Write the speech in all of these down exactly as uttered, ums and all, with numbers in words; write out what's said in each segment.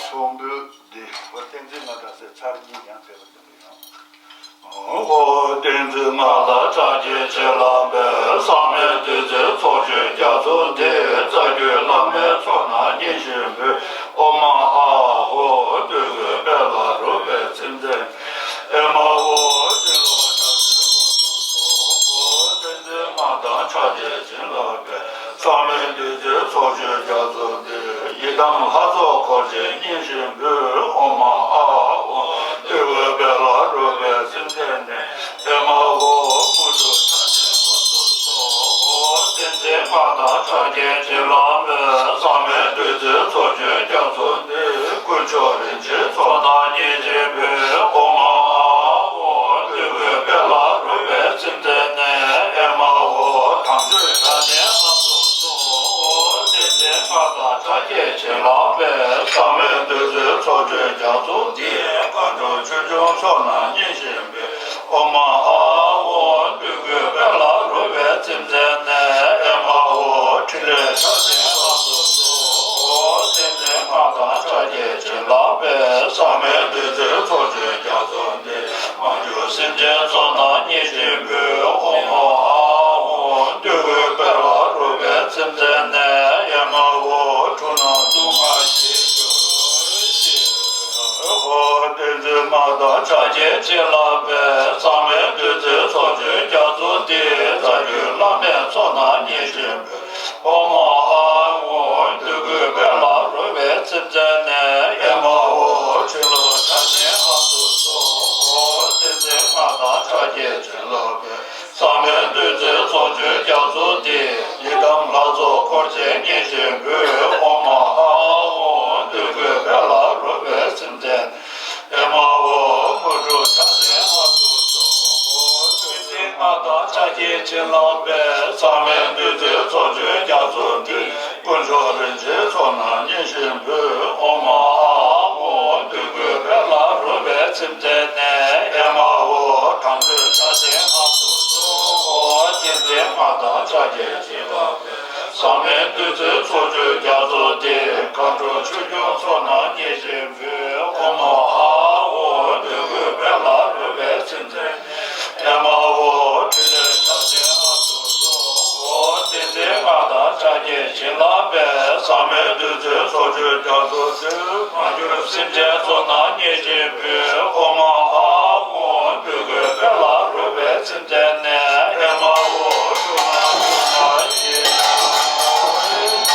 གསུང་འབུལ་འདི་བསྟན་འཛིན་མངའ་བདག་ཟེར་ཚར་གཉིས་ཀྱང་ཕེབས་པ་དེ་འདྲ་ཡིན། ཨོ་བསྟན་འཛིན་མངའ་བདག་ཕྱག་རྒྱའི་བྱིན་རླབས་འཕེལ། བསམ་མེད་བདུད་རྩིའི་ཚོགས་མཆོད་རྒྱ་མཚོ་འདི། རྩ་བརྒྱུད་བླ་མའི་ཚོགས་རྣམས་བསྙེན་ཅིང་འབུལ། ཨོཾ་ཨཱཿཧཱུྃ། འདོད་དགུའི་དཔལ་ལ་རོལ་པའི་ཚིམས་རྟེན། ཨེ་མ་ཧོ། བྱིན་རླབས་ཕྱག་རྒྱའི་ཚོགས་སུ་གསོལ། ཨོ་བསྟན་འཛིན་མངའ་བདག་ཕྱག་རྒྱའི་བྱིན་རླབས་འཕེལ། བསམ་མེད་བདུད་རྩིའི་ཚོགས་མཆོད་རྒྱ་མཚོ་འདི། ཡི་དམ་ལྷ་ཚོགས་འཁོར་བཅས་བསྙེན་ཅིང་འབུལ། ཨོཾ་ཨཱཿཧཱུྃ། འདོད་དགུའི་དཔལ་ལ་རོལ་པའི་ཚིམས་རྟེན་ནས། ཨེ་མ་ཧོ། དངོས་གྲུབ་ཕྱག་ཆེན་ལ་སོགས་སོ། ཨོ་བསྟན་འཛིན་མངའ་བདག་ཕྱག་རྒྱའི་བྱིན་རླབས་འཕེལ། བསམ་མེད་བདུད་རྩིའི་ཚོགས་མཆོད་རྒྱ་མཚོ་འདི། དཀོན་མཆོག་རིན་ཆེན་ཚོགས་རྣམས་བསྙེན་ཅིང་འབུལ། ཨོཾ་ཨཱཿཧཱུྃ། འདོད་དགུའི་དཔལ་ལ་རོལ་པའི་ཚིམས་རྟེན་ནས། ཨེ་མ་ཧོ། དམ་ཆོས་ཕྱག་ཆེན་ལ་སོགས་སོ། ཨོ་བསྟན་འཛིན་མངའ་བདག་ཕྱག་རྒྱའི་བྱིན་རླབས་འཕེལ། བསམ་མེད་བདུད་རྩིའི་ཚོགས་མཆོད་རྒྱ་མཚོ་འདི། མཁའ་འགྲོ་ཆོས་སྐྱོང་ཚོགས་རྣམས་བསྙེན་ཅིང་འབུལ། ཨོཾ་ཨཱཿཧཱུྃ། འདོད་དགུའི་དཔལ་ལ་རོལ་པའི་ཚིམས་རྟེན་ནས། ཨེ་མ་ཧོ། ཕྲིན་ལས་ཕྱག་ཆེན་ལ་སོགས་སོ། ཨོ་བསྟན་འཛིན་མངའ་བདག་ཕྱག་རྒྱའི་བྱིན་རླབས་འཕེལ། བསམ་མེད་བདུད་རྩིའི་ཚོགས་མཆོད་རྒྱ་མཚོ་འདི། མ་གྱུར་སེམས་ཅན་ཚོགས་རྣམས་བསྙེན་ཅིང་འབུལ། ཨོཾ་ཨཱཿཧཱུྃ། འདོད་དགུའི་དཔལ་ལ་རོལ་པའི་ཚིམས་རྟེན་ནས། ཨེ་མ་ཧོ། འཁྲུལ་སྣང་དུག་ལྔ་ཞི་གྱུར་ཅིག། ཨོ་བསྟན་འཛིན་མངའ་བདག་ཕྱག་རྒྱའི་བྱིན་རླབས་འཕེལ། བསམ་མེད་བདུད་རྩིའི་ཚོགས་མཆོད་རྒྱ་མཚོ་འདི། རྩ་བརྒྱུད་བླ་མའི་ཚོགས་རྣམས་བསྙེན་ཅིང་འབུལ། ཨོཾ་ཨཱཿཧཱུྃ། འདོད་དགུའི་དཔལ་ལ་རོལ་པའི་ཚིམས་རྟེན་ནས། ཨེ་མ་ཧོ། ཕྱིར་ལོག་ཕྱག་ཆེན་ལ་སོགས་སོ། ཨོ་བསྟན་འཛིན་མངའ་བདག་ཕྱག་རྒྱའི་བྱིན་རླབས་འཕེལ། བསམ་མེད་བདུད་རྩིའི་ཚོགས་མཆོད་རྒྱ་མཚོ་འདི། ཡི་དམ་ལྷ་ཚོགས་འཁོར་བཅས་བསྙེན་ཅིང་འབུལ། ཨོཾ་ཨཱཿཧཱུྃ། འདོད་དགུའི་དཔལ་ལ་རོལ་པའི་ཚིམས་རྟེན། ཨེ་མ་ཧོ། དངོས་གྲུབ་ཕྱག་ཆེན་ལ་སོགས་སོ། ཨོ་བསྟན་འཛིན་མངའ་བདག་ཕྱག་རྒྱའི་བྱིན་རླབས་འཕེལ། བསམ་མེད་བདུད་རྩིའི་ཚོགས་མཆོད་རྒྱ་མཚོ་འདི། དཀོན་མཆོག་རིན་ཆེན་ཚོགས་རྣམས་བསྙེན་ཅིང་འབུལ། ཨོཾ་ཨཱཿཧཱུྃ། འདོད་དགུའི་དཔལ་ལ་རོལ་པའི་ཚིམས་རྟེན་ནས། ཨེ་མ་ཧོ། དམ་ཆོས་ཕྱག་ཆེན་ལ་སོགས་སོ། ཨོ་བསྟན་འཛིན་མངའ་བདག་ཕྱག་རྒྱའི་བྱིན་རླབས་འཕེལ། བསམ་མེད་བདུད་རྩིའི་ཚོགས་མཆོད་རྒྱ་མཚོ་འདི། མཁའ་འགྲོ་ཆོས་སྐྱོང་ཚོགས་རྣམས་བསྙེན་ཅིང་འབུལ། ཨོཾ་ཨཱཿཧཱུྃ། འདོད་དགུའི་དཔལ་ལ་རོལ་པའི་ཚིམས་རྟེན། ཨེ་མ་ཧོ། ཕྲིན་ལས་ཕྱག་ཆེན་ལ་སོགས་སོ། ཨོ་བསྟན་འཛིན་མངའ་བདག་ཕྱག་རྒྱའི་བྱིན་རླབས་འཕེལ། བསམ་མེད་བདུད་རྩིའི་ཚོགས་མཆོད་རྒྱ་མཚོ་འདི། མ་གྱུར་སེམས་ཅན་ཚོགས་རྣམས་བསྙེན་ཅིང་འབུལ། ཨོཾ་ཨཱཿཧཱུྃ། འདོད་དགུའི་དཔལ་ལ་རོལ་པའི་ཚིམས་རྟེན་ནས། ཨེ་མ་ཧོ། འཁྲུལ་སྣང་དུག་ལྔ་ཞི་གྱུར་ཅིག།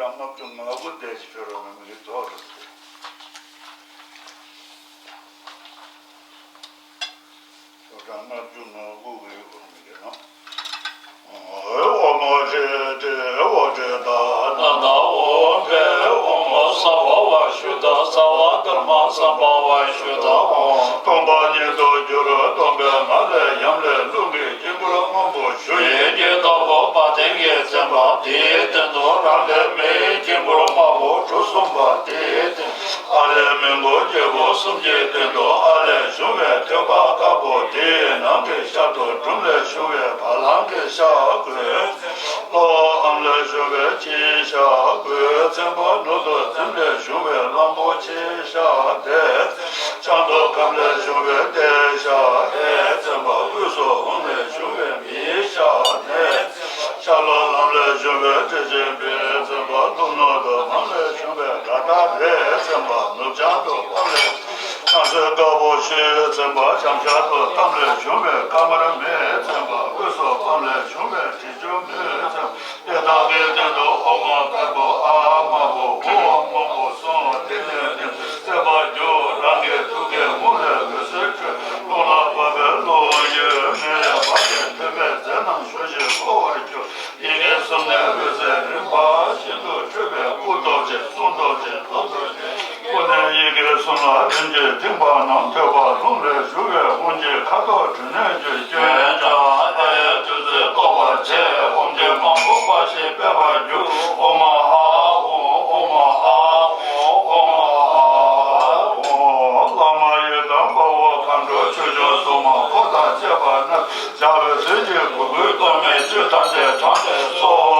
ལྔ་བཅུ་ང་དགུ་དེ་ཅིག་ཕེབས་རོགས་གནང་། མི་གི་ཐོག་རུ་ཚུད། ལོ་གྲངས་ལྔ་བཅུ་ང་དགུ་གི་འོག་མི་གི་ནང་། ཨོཾ་ཨོ་ཏེ་ཏེ་ཨོ་ཏེ་ཏ་ཏ་ཏ་ཨོཾ་བྷེ་ཨོཾ་ཨོ་སརྦ་བ་ཤུདྡྷ་སརྦ་དྷརྨ་སམ་བྷ་ཝ་ཤུདྡྷ་ཨོཾ། སྟོང་པ་ཉིད་དུ་གྱུར། སྟོང་པའི་ངང་ལས་ཡམས་ལས་རླུང་གི་དཀྱིལ་འཁོར་སྔོན་པོ་ཞུ་ཡི་གེ་ལྟ་བུ་བ་དན་གྱིས་མཚན་པ་དེའི་སྟེང་དུ་རང་ལས་མེའི་དཀྱིལ་འཁོར་དམར་པོ་གྲུ་གསུམ་པ་དེའི་སྟེང་ཨ་ལས་མི་མགོ་སྐྱེ་བོ་གསུམ་གྱི་སྟེང་དུ་ཨ་ལས་བྱུང་བའི་ཐོད་པ་དཀར་པོ་དེའི་ནང་གི་ཤར་དུ་འབྲུམ་ལས་བྱུང་བའི་བ་ལང་གི་ཤ་གོས། ལྷོ་ཨམ་ལས་བྱུང་བའི་ཁྱིའི་ཤ་གོས། ཚེམ་པ་ནུབ་ཏུ་བཙུན་ལས་བྱུང་བའི་གླང་པོ་ཆེའི་ཤ་དེ། བྱང་དུ་ཁམས་ལས་བྱུང་བའི་རྟའི་ཤ་ཨེ། ཚེམ་པ་དབུས་སུ་ཧཱུྃ་ལས་བྱུང་བའི་མིའི་ཤ་ནས། ཤར་ལྷོ་ལམ་ལས་བྱུང་བའི་དྲི་ཆེན་པོའི་ཚེམ་པ། ལྷོ་ནུབ་ཏུ་མ་ལས་བྱུང་བའི་ག་ཏ་རའི་ཚེམ་པ། ནུབ་བྱང་དུ་པ་ལས་བྱང་སེམས་དཀར་པོ་ཆུའི་ཚེམ་པ། བྱང་ཤར་དུ་ཏམ་ལས་བྱུང་བའི་ཀ་མར་མེའི་ཚེམ་པ། དབུས་སུ་པམ་ལས་བྱུང་བའི་དྲི་ཆུ་མོའི་ཚེམ་པ། དེ་དག་གི་སྟེང་དུ་ཨོཾ་དཀར་པོ་ཨཱཿདམར་པོ་ཧཱུྃ་སྔོན་པོ་གསུམ་དེ་ནས་ནི་སྲེད་པ་རྒྱུ། རང་གི་ཐུགས་ཀའི་ཧཱུྃ་ལས་འོད་ཟེར་འཕྲོས། རླུང་ལ་བབས་པའི་རླུང་གཡོས་མེ་ཡི་བབས་ཏེ་ཐོད་པའི་རྫས་རྣམས་ཞུ་ཞིང་ཕོ་བར་གྱུར། ཡི་གེ་གསུམ་ནས་འོད་ཟེར་རིམ་པ་བཞིན་དུ་འཕྲོས་པས་སྐུ་སྟོབས་ཆེན་གསུང་སྟོབས་ཆེན་རྫོགས་སྟོབས་ཆེན། སྐུ་ནི་ཡི་གེ་གསུམ་ལ་རིམ་གྱིས་ཐིམ་པ་རྣམས་ཐོད་པ་ཀློང་ལས་ཞུ་བའི་ཧཱུྃ་གི་ཁ་དོག་དྲི་བསྣོན་གྱི་སྐྱོན་བྲལ་ཨེ་བདུད་རྩི་གཏོར་བར་བྱེད། ཨོཾ་ཆོས་མང་པོ་འབར་ཞིང་སྤེལ་བར་འགྱུར། ཨོཾ་ཨཱཿཧཱུྃ། ཨོཾ་ཨཱཿཧཱུྃ། ཨོཾ་ཨཱཿཧཱུྃ། བླ་མ་ཡི་དམ་དཔའ་བོ་མཁའ་འགྲོ་ཆོས་སྐྱོང་སྲུང་མ་འཁོར་དང་བཅས་པ་རྣམས། ཞབས་པད་སྲིད་ཀྱི་གུར་ཁུག་གཏོར་མའི་བཅུད་ཐམས་ཅད་དྲངས་ཏེ་གསོལ་བར་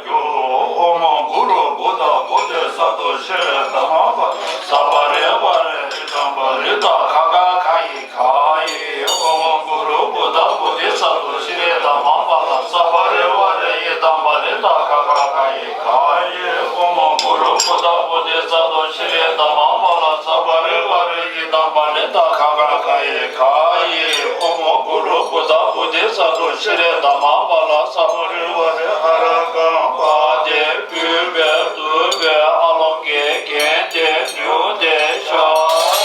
འགྱུར། ཨོཾ་མ་གུ་རུ་བུདྡྷ་བོ་དྷི་ས་ཏྭ་ཤྲཱི་དྷརྨ་པཱ་ལ་ས་པ་རི་ཝཱ་རེ་ཨི་དམ་པ་ལི་ཏ་ག་ག་ག་ཡི་ག་ཡི། ཨོཾ་མ་གུ་རུ་བུདྡྷ་བོ་དྷི་ས་ཏྭ་ཤྲཱི་དྷརྨ་པཱ་ལ་ས་པ་རི་ཝཱ་རེ་ཨི་དམ་པ་ལི་ཏ་ག་ག་ག་ཡི་ག་ཡི། ཨོཾ་མ་གུ་རུ་བུདྡྷ་བོ་དྷི་ས་ཏྭ་ཤྲཱི་དྷརྨ་པཱ་ལ་ས་པ་རི་ཝཱ་རེ་ཨི་དམ་པ་ལི་ཏ་ག་ག་ག་ཡི་ག་ཡི། ཨོཾ་མ་གུ་རུ་བུདྡྷ་བོ་དྷི་ས་ཏྭ་ཤྲཱི་དྷརྨ་པཱ་ལ་ས་པ་རི་ཝཱ་རེ་ཨ་ར་ཀཾ་པ་ཏི་བུམ་པས་བཏུད་པའི་ཨ་ལོང་གི་རྒྱན་དེ་ཉུལ་ཏེ་བཞག། ཨོཾ་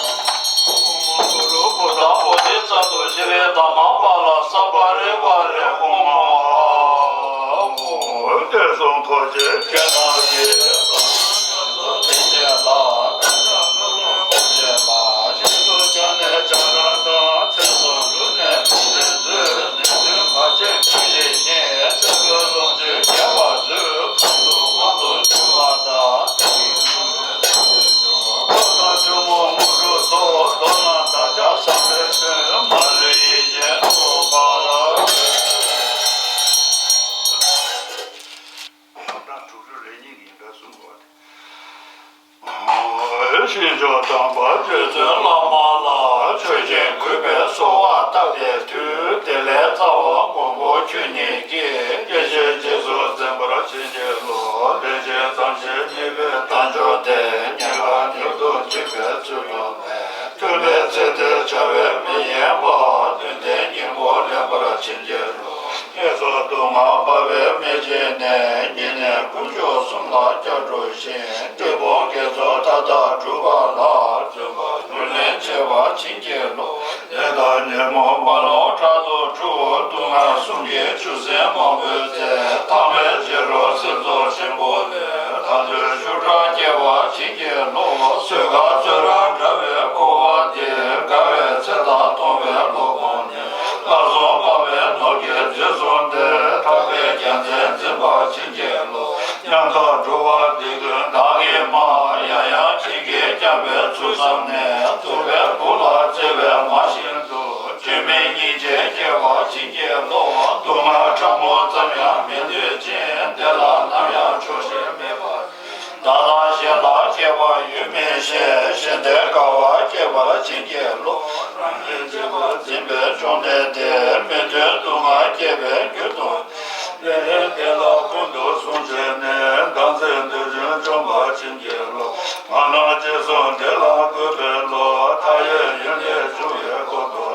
མ་གུ་རུ་བུདྡྷ་བོ་དྷི་ས་ཏྭ་ཤྲཱི་དྷརྨ་པཱ་ལ་ས་པ་རི་ཝཱ་རེ་ཨོཾ་ཨཱཿཧཱུྃ། དེ་གསུང་ཐོག་ཆེན་ཁྱེད་རྣམས་ཀྱིས་ལྷན་ཅིག་ཏུ་ཞིང་མཆོག་དམ་པ་རྗེ་བཙུན་བླ་མ་ལ། མཆོད་ཅིང་གུས་པས་གསོལ་བ་བཏབ་པའི་མཐུས། དེ་ལས་རྩ་བ་མགོན་པོ་ཁྱོད་ཉིད་ཀྱིས། སྐྱེ་མཆེད་རྗེས་སུ་འཛིན་པར་བྱིན་གྱིས་རློབས། ལན་ཅིག་ཙམ་ཞིག་མཉེས་པའི་དལ་འབྱོར་དེ། ཉེན་ཁ་མྱུར་དུ་འཇིག་པའི་ཚུལ་དུ་མེད། ཐུབ་པའི་ཚེ་འདིར་བྱ་བའི་མི་ཡིན་པ། བདུད་སྡེ་གཉན་པོ་ལེན་པར་བྱིན་གྱིས་རློབས། ངན་སོང་སྡུག་བསྔལ་འབར་བའི་མི་ཆེན་ནས། ཉེ་གནས་དཀོན་མཆོག་གསུམ་ལ་སྐྱབས་འགྲོ་ཞིང་། འབྲས་སྤུངས་དགེ་ཚོགས་མཐའ་དག་འགྲུབ་པ་ལ། བརྩོན་པ་ལུས་ལེན་བྱེད་པར་བྱིན་གྱིས་རློབས། ནད་དང་ཉོན་མོངས་རྦ་ཀློང་དག་ཏུ་འཁྲུགས། སྡུག་བསྔལ་གསུམ་གྱི་ཆུ་སྲིན་མང་པོས་གཙེས། དམ་པའི་བྱད་རོ་སྲིན་ཚོགས་ཆེན་པོ་ལས། ལྷ་མཛེས་ཤུགས་དྲག་སྐྱེ་བར་བྱིན་གྱིས་རློབས། གསོད་དཀའ་གསོད་རབ་འདྲ་བའི་འཁོར་བ་འདིར། དགའ་བའི་ཚེ་དང་གདུང་བའི་གློ་བུར་ནད། ལྷག་བསམ་སྤངས་པའི་ནོར་གྱིས་རྗེས་བཟུང་སྟེ། ཐར་པའི་རྒྱལ་མཚན་འཛིན་པར་བྱིན་གྱིས་རློབས། ཉམ་ཐག་འགྲོ་བ་སྡིག་ལྟུང་དག་གིས་མང་། ཡང་ཡང་བྱིན་གྱིས་བསྐྱངས་པའི་ཚུལ་བསམས་ནས། སྡུག་པའི་བུ་ལ་བརྩེ་བའི་མ་བཞིན་དུ། སྤྱོད་མི་སྙིང་རྗེ་སྐྱེ་བར་བྱིན་གྱིས་རློབས། སྡུག་བསྔལ་ཕྲ་མོ་ཙམ་ཡང་མི་འདོད་ཅིང་། དེ་ལ་ནམ་ཡང་ཆོག་ཤེས་མེད་པར། བདག་དང་གཞན་ལ་སྐྱེ་བ་ཡོད་མིན་ཞེས། གཞན་དོན་དགའ་བ་སྐྱེ་བར་བྱིན་གྱིས་རློབས། རང་གི་སྤྱོད་པ་འཛིན་པའི་བཅོམ་ལྡན་འདས། མི་མཐུན་སྡུག་བསྔལ་སྐྱེ་བའི་རྒྱུ་དང་། ལས་ངན་དེ་ལ་ཀུན་ཏུ་བཟུང་བྱས་ནས། བདག་འཛིན་འདོད་ཆུང་འཇོམས་པར་བྱིན་གྱིས་རློབས། ང་རང་རྗེས་སུ་ འདོད་པའི་བློ་མཐའ་ཡས་ཡོན་ཏན་འབྱུང་བའི་སྒོ་དུ།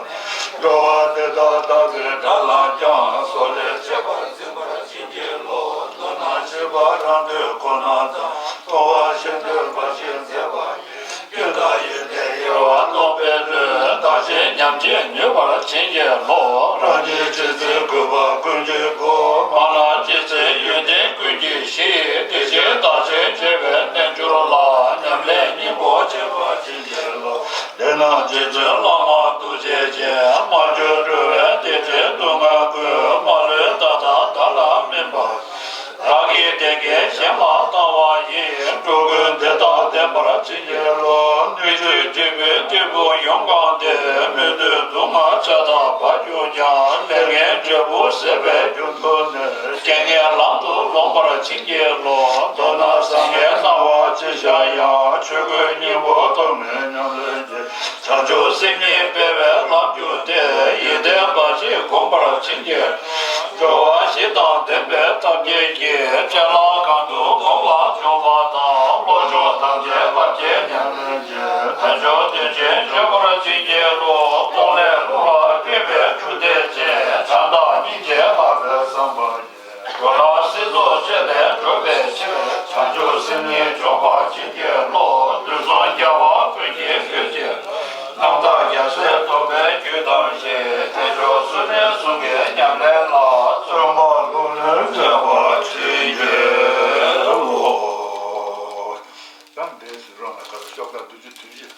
འགྲོ་བ་དེ་དག་དག་པའི་དགྲ་ལ་ཀྱང་སོགས་ལས་ཆད་པར་འཛིན་པར་བྱིན་གྱིས་རློབས། མདོར་ན་ཤེས་པ་རང་འདོད་ཁོ་ན་དང་། མཐོང་བ་གཞན་འདོད་འབའ་ཞིག་མཛད་པ་ཡི། ཀུན་བཏགས་ཡོན་ཏན་གཡེར་བ་རྣོ་བའི་བློས། བདག་གཞན་མཉམ་བརྗེ་ནུས་པར་བྱིན་གྱིས་རློབས། རང་གི་ཅི་ཚེ་དགོས་པ་ཀུན་གྱི་གོ། མ་ལགས་ཅི་ཚེ་ཡོན་ཏན་ཀུན་གྱི་གཞི། དེ་ཕྱིར་བདག་གཞན་བརྗེ་བའི་རྣལ་འབྱོར་ལ། ཉམས་ལེན་སྙིང་པོ་བྱེད་པར་བྱིན་གྱིས་རློབས། དེས་ན་རྗེ་བཙུན་བླ་མ་ཐུགས་རྗེ་ཅན། མ་གྱུར་འགྲོ་བའི་བདེ་ཆེན་སྡུག་བསྔལ་ཀུན། མ་ལུས་ད་ལྟ་བདག་ལ་སྨིན་པ། བདག་གིས་དེ་སྐད་གཞན་ལ་བཏང་བ་ཡིས། འགྲོ་ཀུན་བདེ་དང་ལྡན་པར་བྱིན་གྱིས་རློབས། སྣོད་བཅུད་འབྲས་བུའི་འབྲས་བུ་ཡོངས་གང་སྟེ། སྨོན་འདུན་སྡུག་བསྔལ་ཚེ་དང་བར་གྱུར་ཀྱང་། ལས་ངན་འབྲས་བུ་ཟད་པའི་རྒྱུར་མཐོང་ནས། རྐྱེན་ངན་ལམ་དུ་ལོངས་པར་བྱིན་གྱིས་རློབས། མདོར་ན་བཟང་ངན་སྣང་བ་ཅི་ཤར་ཡང་། ཆོས་ཀུན་སྙིང་པོ་རྟོགས་ནས་ཉམས་ལེན་གྱིས། བྱང་ཆུབ་སེམས་ཉིད་སྤེལ་བའི་ལམ་གྱུར་ཏེ། ཡོན་ཏན་འབའ་ཞིག་བསྒོམ་པར་བྱིན་གྱིས། འགྲོ་བ་བཞི་དང་ལྡན་པའི་ཐམས་ཅད་ཀྱི། ཅ་ལ་གང་དུ་བསྒོམ་པ་འཇོམས་པ་དང་། བློ་སྦྱོང་ཐམས་ཅད་བར་ཆད་ཉམས་ལེན་གྱིས། དལ་འབྱོར་དོན་ཆེན་འབྱོངས་པར་བྱིན་གྱིས་རློབས། ཀུན་ལས་ལྷུང་བ་སྐྱོབ་པའི་ཆུ་གཏེར་ཆེ། བྱམས་དང་སྙིང་རྗེ་ལྷག་པའི་བསམ་པ། འགྲོ་ལ་སྲིད་མཚོ་ཆེ་ལས་སྒྲོལ་བའི་ཕྱིར། བྱང་ཆུབ་སེམས་ཉིད་འཇོམས་པར་བྱིན་གྱིས་རློབས། དུས་གསུམ་རྒྱལ་བ་ཀུན་གྱི་བཀོད་ཅིང་། རྣམ་དག་རྒྱལ་སྲས་ཐོབ་པའི་རྒྱུ་དང་བཞི། དལ་འབྱོར་ཚུལ་ཁྲིམས་གསུམ་གྱི་ཉམས་ལེན་ལ། བརྩོན་པ་ལྷུར་ལེན་མཛད་པར་བྱིན་གྱིས་རློབས། ཡང་འདས་ཟིན་རང་ལ་ཁ་ལ་ཤོག་ལྡན་བདུན་ཅུ་དོན་བཞི།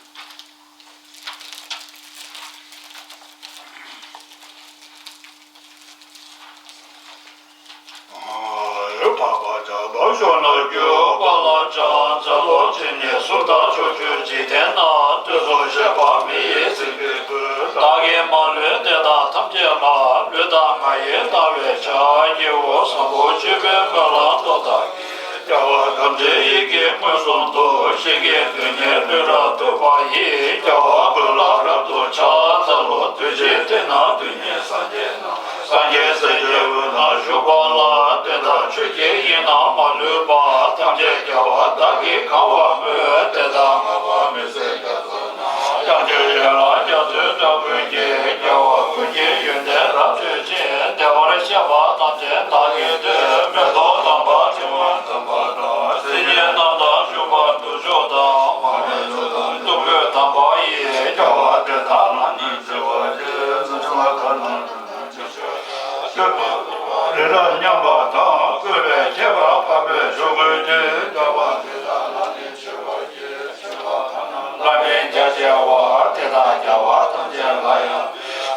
འཕགས་པ་ཇག་པ་ཤོར་ན་སྐྱོབ་པ་ལ་སྦྱང་། ཚེ་ལོ་ཆེན་གཉིས་གསུམ་དང་ཕྱོགས་བཅུའི་འཇིག་རྟེན་ན། དུས་གསུམ་གཤེགས་པ་མི་ཡི་སྲིད་པའི་སྐུ། བདག་གིས་མ་ལུས་དེ་དག་ཐམས་ཅད་ལ། ལུས་དང་ངག་ཡིད་རྣ་བའི་ཆ། སྐྱེ་བོ་བཟང་པོ་སྤྱོད་པའི་དཔལ་ལ་བསྟོད་བདག་གིས། རྒྱལ་བ་ཐམས་ཅད་ཡིད་ཀྱིས་མངོན་སུམ་དུ། ཞིང་གི་རྡུལ་སྙེད་ལུས་རབ་ཐོབ་པ་ཡི། རྒྱལ་བ་ཀུན་ལ་རབ་ཏུ་ཕྱག་འཚལ་ལོ། དུས་གཅིག་དེ་ན་རྡུལ་སྙེད་སངས་རྒྱས་རྣམས། སངས་རྒྱས་སྲས་ཀྱི་དབུས་ན་བཞུགས་པ་ལ། དེ་དག་ཆོས་ཀྱི་དབྱིངས་རྣམས་མ་ལུས་པ། ཐམས་ཅད་རྒྱལ་བ་དག་གིས་གང་བར་མོས། དེ་དག་བསྔགས་པ་མི་ཟད་རྒྱ་མཚོ་ན། ཡང་ཅིག་ཡན་ལག་རྒྱ་མཚོའི་འགྲམ་ཀུན་གྱི། རྒྱལ་བ་ཀུན་གྱི་ཡོན་ཏན་རབ་བརྗོད་ཅིང་། བདེ་བར་གཤེགས་པ་ཐམས་ཅད་བདག་གིས་བསྟོད། མེ་ཏོག་དམ་པ་ཕྲེང་བ་དམ་པ་དང་། སིལ་སྙན་རྣམས་དང་བྱུག་པ་དུར་ཁྲོད་དང་། མར་མེ་མཆོག་དང་བདུག་སྤོས་དམ་པ་ཡིས། རྒྱལ་བ་དེ་དག་ལ་ནི་བྱེ་བ་ཡིས། རི་རབ་མཉམ་པ་དང་། བཀོད་པའི་ཁྱད་པར་འཕགས་པའི་ཕྱོགས་ཀུན་གྱི། རྒྱལ་བ་དེ་དག་ལ་ནི་མཆོད་པར་བགྱི། བླ་མེད་རྒྱ་ཆེ་བ། དེ་དག་རྒྱལ་བ་ཐམས་ཅད་ལ་ཡང་།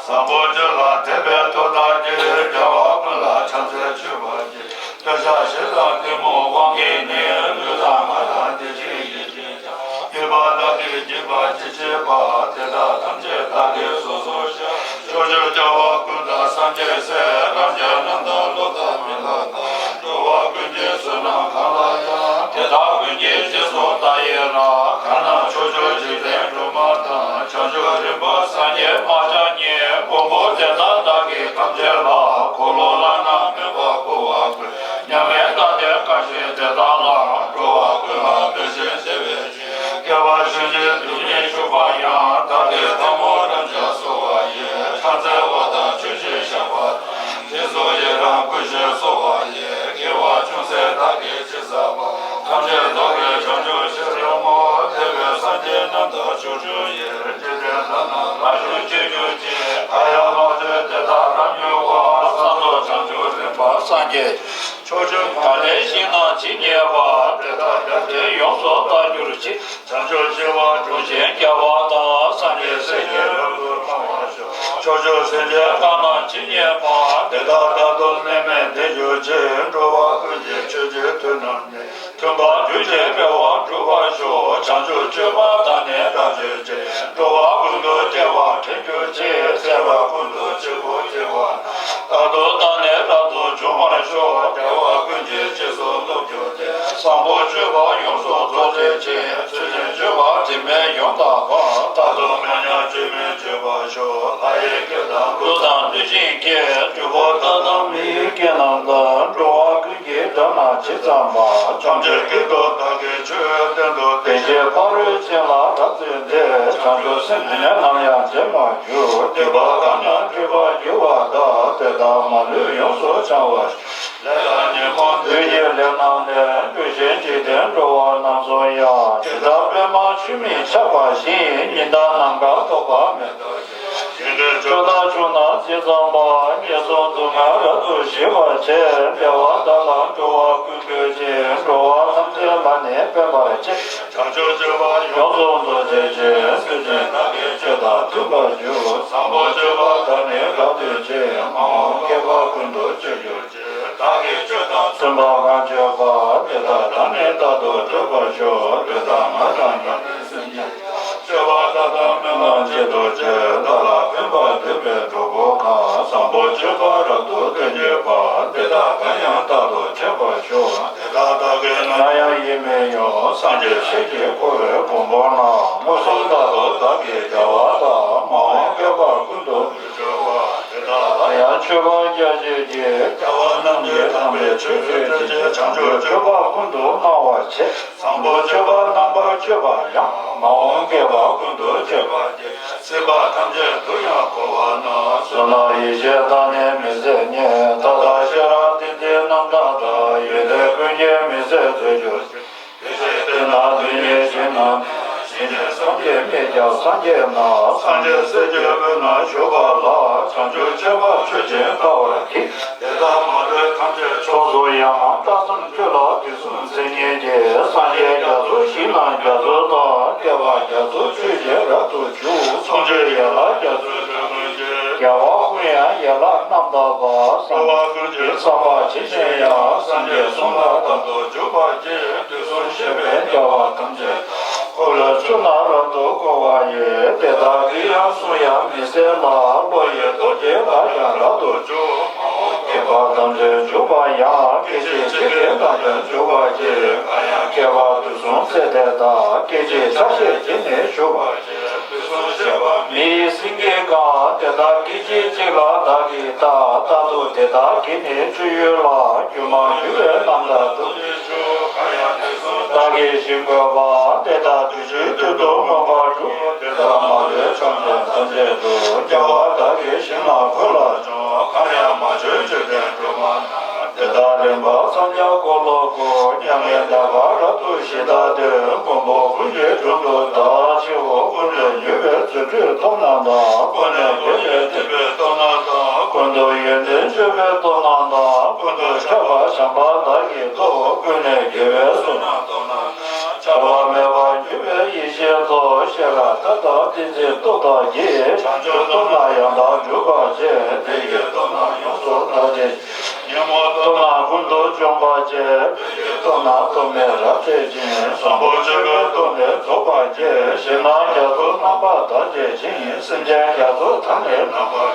བཟང་པོ་སྤྱོད་ལ་དད་པའི་ཐོག་ཐག་གིས། རྒྱལ་བ་ཀུན་ལ་ཕྱག་འཚལ་མཆོད་པར་བགྱི། འདོད་ཆགས་ཞེ་སྡང་གཏི་མུག་དབང་གིས་ནི། ལུས་དང་ངག་དང་བདེ་སྐྱིད་ཡིད་ཀྱིས་ཀྱང་། སྐྱེ་བ་བདག་གིས་བགྱིས་པ་ཅི་མཆིས་པ། དེ་དག་ཐམས་ཅད་བདག་གིས་སོ་སོར་བཤགས། ཕྱོགས་བཅུའི་རྒྱལ་བ་ཀུན་དང་སངས་རྒྱས་སྲས། རབ་འབྱམས་རྣམས་དང་ཀླུ་དང་མི་ལ་དང་། འགྲོ་བ་ཀུན་གྱི་བསོད་ནམས་གང་ལ་ཡང་། དེ་དག་ཀུན་གྱི་རྗེས་སུ་བདག་ཡི་རང་། གང་རྣམས་ཕྱོགས་བཅུའི་འཇིག་རྟེན་སྒྲོན་མ་དང་། བྱང་ཆུབ་རིམ་པ་སངས་རྒྱས་མ་ཆགས་ཉིད། མགོན་པོ་དེ་དག་བདག་གིས་ཐམས་ཅད་ལ། འཁོར་ལོ་བླ་ན་མེད་པ་བསྐོར་བ་ཀུན། མཉམ་མེད་རྟག་བརྟན་དགའ་བཞིན་དེ་དག་ལ། འགྲོ་བ་ཀུན་ལ་བདེ་ཞིང་བདེ་བའི། སྐྱེ་བ་གཞན་གྱི་དུས་ཉིད་བཞུགས་པ་ཡང་། བདག་གིས་ཐལ་མོ་རབ་འབྱམས་གསོལ་བ་ཡི། ཕྱག་འཚལ་བ་དང་མཆོད་ཅིང་བཤགས་པ་དང་། རྗེས་སུ་ཡི་རང་བསྐུལ་ཞིང་གསོལ་བ་ཡི། དགེ་བ་ཅུང་ཟད་བདག་གིས་ཅི་བསགས་པ། ཐམས་ཅད་རྫོགས་པའི་བྱང་ཆུབ་ཤེས་རབ་སྨོན། འདས་པའི་སངས་རྒྱས་རྣམས་དང་ཕྱོགས་བཅུ་ཡི། འཇིག་རྟེན་དག་ན་རབ་བཞུགས་བྱེད་གྱུར་ཅིག། གང་ཡང་མ་ཐོས་དེ་དག་རབ་མྱུར་བར། གསང་རྫོགས་བྱང་ཆུབ་རིམ་པ་སངས་རྒྱས། ཕྱོགས་བཅུ་ག་ལའི་ཞིང་རྣམས་ཇི་སྙེད་པ། དེ་དག་རྒྱ་ཆེར་ཡོངས་སུ་བལྟ་གྱུར་ཅིག། བྱང་ཆུབ་ཤེས་པ་སྒྲུབ་ཅིང་རྒྱལ་བ་དང་། སངས་རྒྱས་སྲས་ཀྱི་རབ་ཏུ་འཚང་བར་ཤོག། ཕྱོགས་བཅུའི་སེམས་ཅན་གང་རྣམས་ཇི་སྙེད་པ། དེ་དག་རྟག་ཏུ་ནད་མེད་བདེ་གྱུར་ཅིག། འགྲོ་བ་ཀུན་གྱི་ཆོས་ཀྱི་དོན་རྣམས་ནི། མཐུན་པར་གྱུར་ཅིང་སྤེལ་བར་འགྲུབ་པར་ཤོག། བྱང་ཆུབ་སྤྱོད་པ་དང་ནི་རབ་སྤྱོད་ཅིང་། འགྲོ་བ་ཀུན་ཏུ་སྐྱེ་བར་དྲན་གྱུར་ཅིག། སྲིད་པ་ཀུན་ཏུ་གཅིག་པུ་སྐྱེ་བ་ན། རྟག་ཏུ་བདག་ནི་རབ་ཏུ་འབྱུང་བར་ཤོག། རྒྱལ་བ་ཀུན་གྱི་རྗེས་སུ་བསླབ་གྱུར་ཏེ། བཟང་པོ་སྤྱོད་པ་ཡོངས་སུ་རྫོགས་བྱེད་ཅིང་། ཚུལ་ཁྲིམས་སྤྱོད་པ་དྲི་མེད་ཡོངས་དག་པ། རྟག་ཏུ་ཉམས་ཉམས་སྤྱོད་མི་སྤྱོད་པར་ཤོག། ལྷ་ཡི་སྐད་དང་ཀླུ་དང་གནོད་སྦྱིན་སྐད། སྒྲུབ་པ་དག་དང་མི་ཡི་སྐད་རྣམས་དང་། འགྲོ་བ་ཀུན་གྱི་དགྲ་རྣམས་ཇི་ཙམ་པ། ཐམས་ཅད་སྐད་དུ་བདག་གིས་ཆོས་བསྟན་ཏོ། དེ་ཕྱིར་ཕ་རོལ་ཕྱིན་ལ་རབ་བརྩོན་ཏེ། སེམས་ནི་ནམ་ཡང་བརྗེད་མ་གྱུར། སྡིག་པ་གང་ན་སྒྲིབ་པ་འགྱུ་བ་དག། དེ་དག་མ་ལུས་ཡོངས་སུ་བྱང་བར་ཤོག། ལས་དང་ཉོན་མོངས་བདུད་ཀྱི་ལས་རྣམས་ལས། འགྲོ་ཞིང་འཇིག་རྟེན་འགྲོ་བ་རྣམས་སུ་ཡང་། ཇི་ལྟར་པདྨ་ཆུས་མི་ཆགས་པ་བཞིན། ཉི་ཟླ་ནམ་མཁའ་ཐོགས་པ་མེད་པར་ཤོག། ཞིང་དུ་ཆུ་དང་ཆུ་རྣམས་ཇི་ཙམ་པ། ངན་སོང་སྡུག་བསྔལ་རབ་ཏུ་ཞི་བར་བྱེད། བདེ་བ་དག་ལ་འགྲོ་བ་ཀུན་འགོད་ཅིང་། འགྲོ་བ་ཐམས་ཅད་ལ་ནི་ཕན་པར་བྱེད། བྱང་ཆུབ་སྤྱོད་པ་ཡོངས་སུ་རྫོགས་བྱེད་ཅིང་། སེམས་ཅན་རྣམས་ཀྱི་ཆོས་དང་མཐུན་པར་འགྱུར། བཟང་པོ་སྤྱོད་པ་དག་ནི་རབ་ཏུ་བྱེད། མ་འོངས་བསྐལ་པ་ཀུན་ཏུ་སྤྱོད་གྱུར་ཅིག། བདག་གིས་ཆོས་དང་མཐུན་པ་གང་སྤྱོད་པ། དེ་དག་བདག་ནི་རྟག་ཏུ་ཐོས་པར་ཤོག། ལུས་དང་ངག་དང་ཉོན་མོངས་སེམས་ཅན། སྤྱོད་པ་དག་དང་སྨོན་ལམ་བྱེད་དུ་བཅུག། བདག་ལ་ཕན་པར་འདོད་པའི་གྲོགས་པོ་གང་། བཟང་པོ་སྤྱོད་པ་རབ་ཏུ་སྟོན་བྱེད་པ། དེ་དག་གང་ཡང་རྟག་ཏུ་འཕྲད་པར་ཤོག། དེ་དག་བདག་གིས་ནམ་ཡང་ཡིད་མི་དབྱུང་། སངས་རྒྱས་ཞལ་གྱིས་བསྐོར་བའི་མགོན་པོ་རྣམས། མངོན་སུམ་རྟག་ཏུ་བདག་གིས་རྒྱལ་བ་དང་། མ་འོངས་བསྐལ་པ་ཀུན་ཏུ་སྤྱོད་པ། དེ་དག་ལ་ཡང་མཆོད་པར་རྒྱ་ཆེར་བགྱི། རྒྱལ་བ་རྣམས་ཀྱི་དམ་པའི་ཆོས་སྤྱོད་ཅིང་། བྱང་ཆུབ་སྤྱོད་པ་ཀུན་ཏུ་སྣང་བར་བྱེད། བཟང་པོ་སྤྱོད་པ་རྣམ་པར་སྤྱོད་པ་ཡང་། མ་འོངས་བསྐལ་པ་ཀུན་ཏུ་སྤྱོད་པར་བགྱི། སྲིད་པ་ཐམས་ཅད་དུ་ཡང་འཁོར་བ་ན། བསོད་ནམས་ཡེ་ཤེས་དག་ནི་མི་ཟད་རྙེད། མཐའ་དག་ཤེས་རབ་ཏིང་འཛིན་རྣམ་དག་དང་། ཡོན་ཏན་ཀུན་གྱི་མི་ཟད་མཛོད་གྱུར་ཅིག། དེ་ཕྱིར་དེ་རྣམས་དོན་གཉེར་ཞིང་རྣམ་འདྲེན་ཞིང་། སངས་རྒྱས་མི་སྐྱ་སངས་རྒྱས་རྣམས། སངས་རྒྱས་སྲས་ཀྱི་དབུས་ན་བཞུགས་པ་ལ། བྱང་ཆུབ་སྤྱོད་པ་མཆོག་ཅེས་བལྟ་བར་བགྱི། དེ་དག་མ་ལུས་ཐམས་ཅད་མཆོག་ཏུ་ཡང་། ལྟ་སུམ་ཅུ་ལ་དུས་གསུམ་མཚན་ཉིད་ཀྱིས། སངས་རྒྱས་རྒྱ་མཚོ་ཞིང་རྣམས་རྒྱ་མཚོ་དང་། བསྐལ་པ་རྒྱ་མཚོ་ཆུ་བཞིན་རབ་ཏུ་འཇུག། གསུང་ཆོས་ཡན་ལག་རྒྱ་མཚོའི་རི་ཀུན་གྱི། རྒྱལ་བ་ཀུན་དབྱངས་ཡན་ལག་རྣམ་དག་པ། བསམ་པ་ཀུན་གྱི་བསམ་པ་ཇི་བཞིན་དབྱངས། སངས་རྒྱས་གསུང་ལ་རབ་ཏུ་འཇུག་པར་བགྱི། དུས་གསུམ་གཤེགས་པའི་རྒྱལ་བ་ཐམས་ཅད་དང་། འཁོར་ལོའི་ཚུལ་རྣམས་རབ་ཏུ་བསྐོར་བ་ཡི། དེ་དག་གི་ཡང་གསུང་ཡང་མི་ཟད་ལ། བློ་ཡི་སྟོབས་ཀྱིས་བདག་ཀྱང་རབ་ཏུ་འཇུག། མ་འོངས་བསྐལ་པ་ཐམས་ཅད་འཇུག་པ་ཡང་། སྐད་ཅིག་གཅིག་གིས་བདག་ཀྱང་འཇུག་པར་བགྱི། གང་ཡང་བསྐལ་པ་དུས་གསུམ་ཚེ་འདས་དག། སྐད་ཅིག་ཆ་ཤས་ཀྱིས་ནི་འཇུག་པར་བགྱི། དུས་གསུམ་གཤེགས་པ་མི་ཡི་སེང་གེ་གང་། དེ་དག་སྐད་ཅིག་གཅིག་ལ་བདག་གིས་བལྟ། རྟག་ཏུ་དེ་དག་གིས་ནི་སྤྱོད་ཡུལ་ལ། སྒྱུ་མར་གྱུར་པའི་རྣམ་ཐར་ཐོབ་ཅིང་གཤེགས། གང་ཡང་དེ་གསུང་བདག་གིས་ཞིང་བཀོད་པ། དེ་དག་དུས་གཅིག་ཏུ་མངོན་པར་འགྲུབ། དེ་དག་མ་ལུས་བྱང་ཆུབ་ཐམས་ཅད་དུ། རྒྱལ་བ་བདག་གི་ཞིང་རྣམས་ཀུན་ལ་སྤྱོད། གང་ཡང་མ་བྱོན་འཇིག་རྟེན་སྒྲོན་མ་རྣམས། དེ་དག་རིམ་པ་སངས་རྒྱས་འཁོར་ལོ་བསྐོར། མྱ་ངན་འདས་པ་རབ་ཏུ་ཞི་བདག་འདོད། མགོན་པོ་ཀུན་གྱི་དྲུང་དུ་བདག་ཕྱིའོ། ཀུན་ནས་འགྱུར་བའི་རྫུ་འཕྲུལ་སྟོབས་རྣམས་དང་། ཀུན་ནས་འགོག་པའི་སྡིག་པའི་སྟོབས་རྣམས་དང་། ཀུན་ཏུ་ཡོན་ཏན་སྤྱོད་པའི་སྟོབས་རྣམས་དང་། ཀུན་ཏུ་ཁྱབ་པ་བྱམས་པ་དག་གི་སྟོབས། ཀུན་ནས་དགེ་བའི་བསོད་ནམས་སྟོབས་རྣམས་དང་། ཆགས་པ་མེད་པར་འགྱུར་བའི་ཡེ་ཤེས་སྟོབས། ཤེས་རབ་མཐའ་དག་ཏིང་འཛིན་སྟོབས་དག་གིས། བྱང་ཆུབ་སྟོབས་རྣམས་ཡང་དག་འགྲུབ་པར་བྱེད། བདེ་བའི་སྟོབས་རྣམས་ཡོངས་སུ་དག་བྱེད་ཅིང་། ཉོན་མོངས་སྟོབས་རྣམས་ཀུན་ཏུ་འཇོམས་པར་བྱེད། སྟོབས་རྣམས་སྟོབས་མེད་རབ་བྱེད་ཅིང་། བཟང་པོ་སྤྱོད་པའི་སྟོབས་ནི་རྫོགས་པར་བྱེད། ཞིང་རྣམས་རྒྱ་མཚོ་རྣམ་པར་དག་བྱེད་ཅིང་། སེམས་ཅན་རྒྱ་མཚོ་དག་ནི་རྣམ་པར།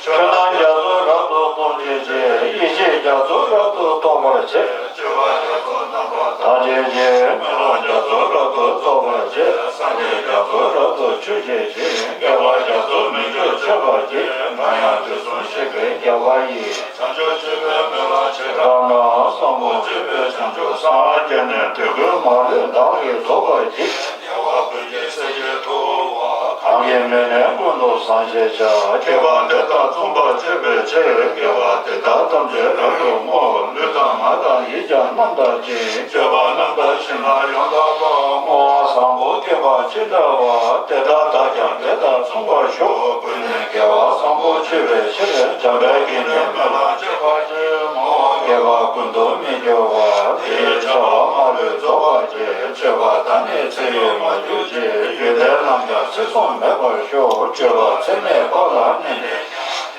ཆོས་རྣམས་རྒྱ་མཚོ་རབ་ཏུ་སྟོང་བྱེད་ཅིང་། ཡེ་ཤེས་རྒྱ་མཚོ་རབ་ཏུ་རྟོགས་པར་བྱེད། སྤྱོད་པ་རྒྱ་མཚོ་རྣམ་པར་དག་བྱེད་ཅིང་། སྨོན་ལམ་རྒྱ་མཚོ་རབ་ཏུ་རྫོགས་པར་བྱེད། སངས་རྒྱས་རྒྱ་མཚོ་རབ་ཏུ་ཆོད་བྱེད་ཅིང་། བསྐལ་པ་རྒྱ་མཚོ་མི་འགྱུར་ཆོད་པར་བགྱི། གང་ཡང་དུས་གསུམ་གཤེགས་པའི་རྒྱལ་བ་ཡི། བྱང་ཆུབ་སྤྱོད་པའི་སྨོན་ལམ་བྱེ་བྲག་རྣམས། བཟང་པོ་སྤྱོད་པའི་བྱང་ཆུབ་སངས་རྒྱས་ནས། དུས་ཀུན་མ་ལུས་བདག་གིས་རྫོགས་པར་བགྱི། རྒྱལ་བ་ཀུན་གྱི་སྲས་ཀྱི་ཐུ་བོ། གང་གིས་མི་ནུས་ཀུན་ཏུ་བཟང་ཞེས་བྱ། དགེ་བ་འདི་དག་མཚུངས་པར་སྤྱོད་པའི་ཕྱིར། དགེ་བ་འདི་དག་ཐམས་ཅད་རབ་ཏུ་བསྔོ། ལུས་དང་ངག་དང་ཡིད་ཀྱང་རྣམ་དག་ཅིང་། སྤྱོད་པ་རྣམ་དག་ཞིང་ལ་ཡང་དག་པ། བསྔོ་བ་བཟང་པོ་བསྐྱེད་པ་ཅི་འདྲ་བ། དེ་དག་བདག་ཀྱང་དེ་དག་མཚུངས་པར་ཤོག། ཀུན་ནས་དགེ་བ་བཟང་པོ་སྤྱོད་པའི་ཕྱིར། བྱམས་པའི་དགེ་འདུན་སྨོན་ལམ་བྱེད་པ་ཡིས། མ་འོངས་བསྐལ་པ་ཀུན་ཏུ་མི་འགྱུར་བ། དེ་ཡི་བྱ་བ་མ་ལུས་རྫོགས་པར་བྱེད། སྤྱོད་པ་དག་ནི་ཚེ་ཡི་མ་གྱུར་ཅིག། ཡོན་ཏན་རྣམས་ཀྱང་ཚེ་གཟུང་མེད་པར་ཤོག། སྤྱོད་པ་ཚད་མེད་དཔག་ལ་མི་ནུས།